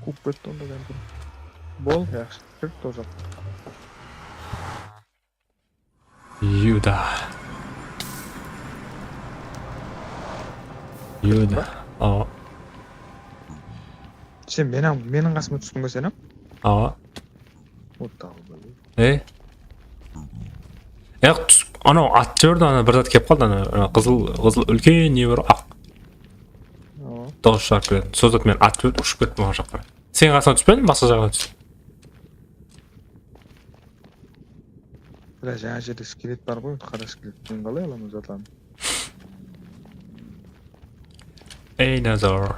Kóp ketti onda kompyuter. Bol, yaqshı. Kir, tozaq. You die. You die. Awa. Sen meniń, meniń qasıma tústiń be sen hám? Awa. Вот так. Ey. Yaq, tús-, anaw at jiberdi, ana bir zat kelip qaldı, ana, ana qızıl, qızıl úlken ne bar, aq Awa. dawıs shıǵarıp keledi. Sol zat menen at jiberdi, ushıp kettim o jaqqa. Sen qasına túspedim, basqa jaǵına tústim. Bira, jańa jerde skelet bar ǵoy, qara skelet. Men qalay alaman zatlardı? Ey, Nazar.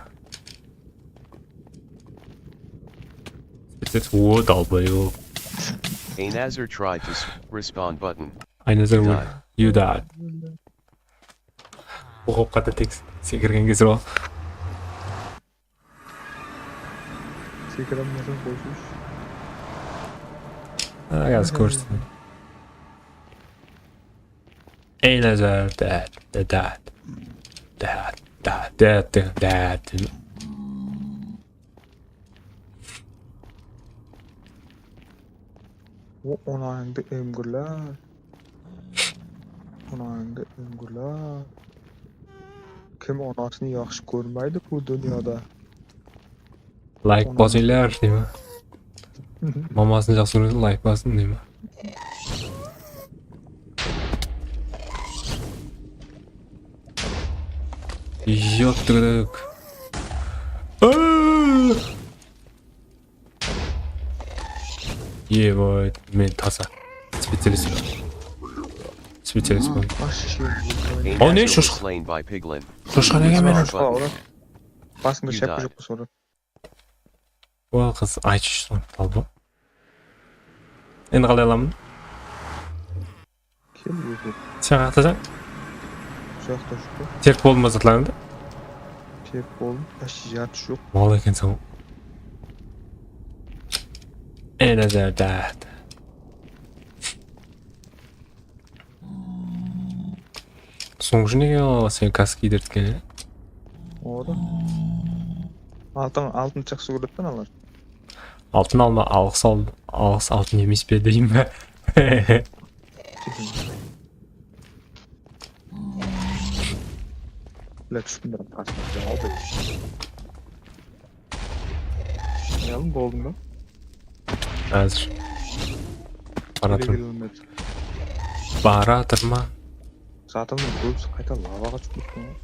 Bitir, o, dalbayıp. A Nazar tried to s- respawn button. Ay, Nazar, You ól. died. You died. Oqıp qata tek sekirgen kesi ol. Sekire almasań qoysınshı. Házir kórsetemen. Ey, Nazar, dad, dad, dad, dad, dad, dad, dad. O, onayıńdı emgirler. Onayıńdı emgirler. Kim onasını yaqshı kórmeydi bul dúnyada? Layk basıńlar, deyme. Mamasın jaqsı kóredi, layk basın, deyme. Jok, tık. Eboy, men tasa. Specialist. Specialist boldım. Baş şişe. A O ne, Nazar was shosha? Slain by Piglin. Shosha nege meni? Basıńda You shapka died. joq bolsa uradı. Ol qız aytıshı soń talba. Endi qalay alaman? Kel, eke. Sen qaqtasań? Bu jaqta joq pa? Terk boldım ba zatlarıńdı? Terk boldım. Почти jartı joq. Mal ekenseń. Ey, Nazar, dad. Soń ushın nege sen kaska kiydirtken, e? Oda. Altın, altın jaqsı kóredi da alar. Altın alma, alǵıs al, alǵıs altın emes pe deyim be? Bile tústim bir qasımda. Al da. Aldım, boldım da. Házir. Baratır. Ele kelmedi. Baratır ma? Zatımnıń kóbisi qayta lavaǵa túsip ketken ǵoy.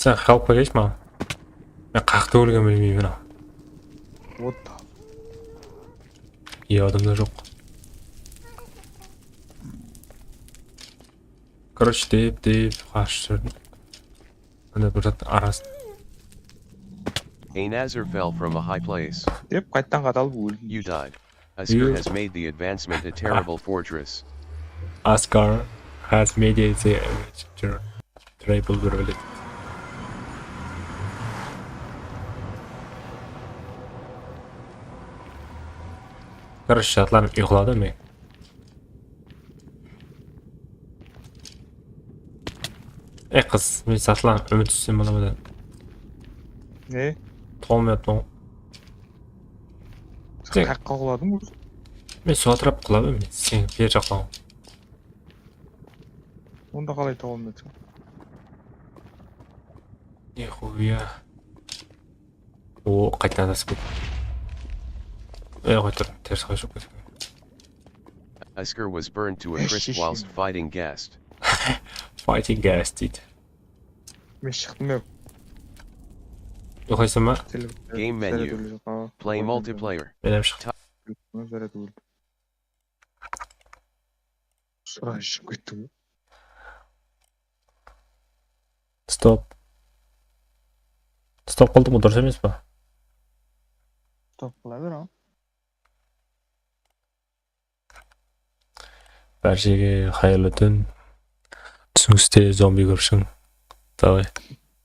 Sen help bereyshi maǵan. Men qaqta ólgen bilmeymen aw. Вот. Ey, adamda joq. Короче, dep, dep, qashıp júrdim. Mine bir zat arası. A Nazar fell from a high place. Dep qayttan qadalıp óldim. You died. Asker has made the advancement to Terrible Fortress. Askar has made the triple revealed. Короче, zatlarım uyqıladı men. Ey qız, men zatlarım úmit ústsem bola ma? Ne? Tolmayaptı. Sen- Qayaqqa quladıń ózi? Men sol tarap quladım men. Sen beri jaqtan. Onda qalay tawa almaysań? Nihuya. O, qaytadan adasıp kettim. Ey, qoy tur, teris qoyıp kettim. Asker was burned to a crisp whilst fighting Ghast. Fighting Ghast deydi. Men shıqtım ya. Uyqılaysań ba? Game menu. Play multiplayer. Men hám shıqtım. Sıra iship kettim. Stop. Stop qıldım ǵoy, durıs emes pa? Stop qıla ber aw. Bárshege hayırlı tún. Túsiniste zombi kórip shıǵıń. Davay.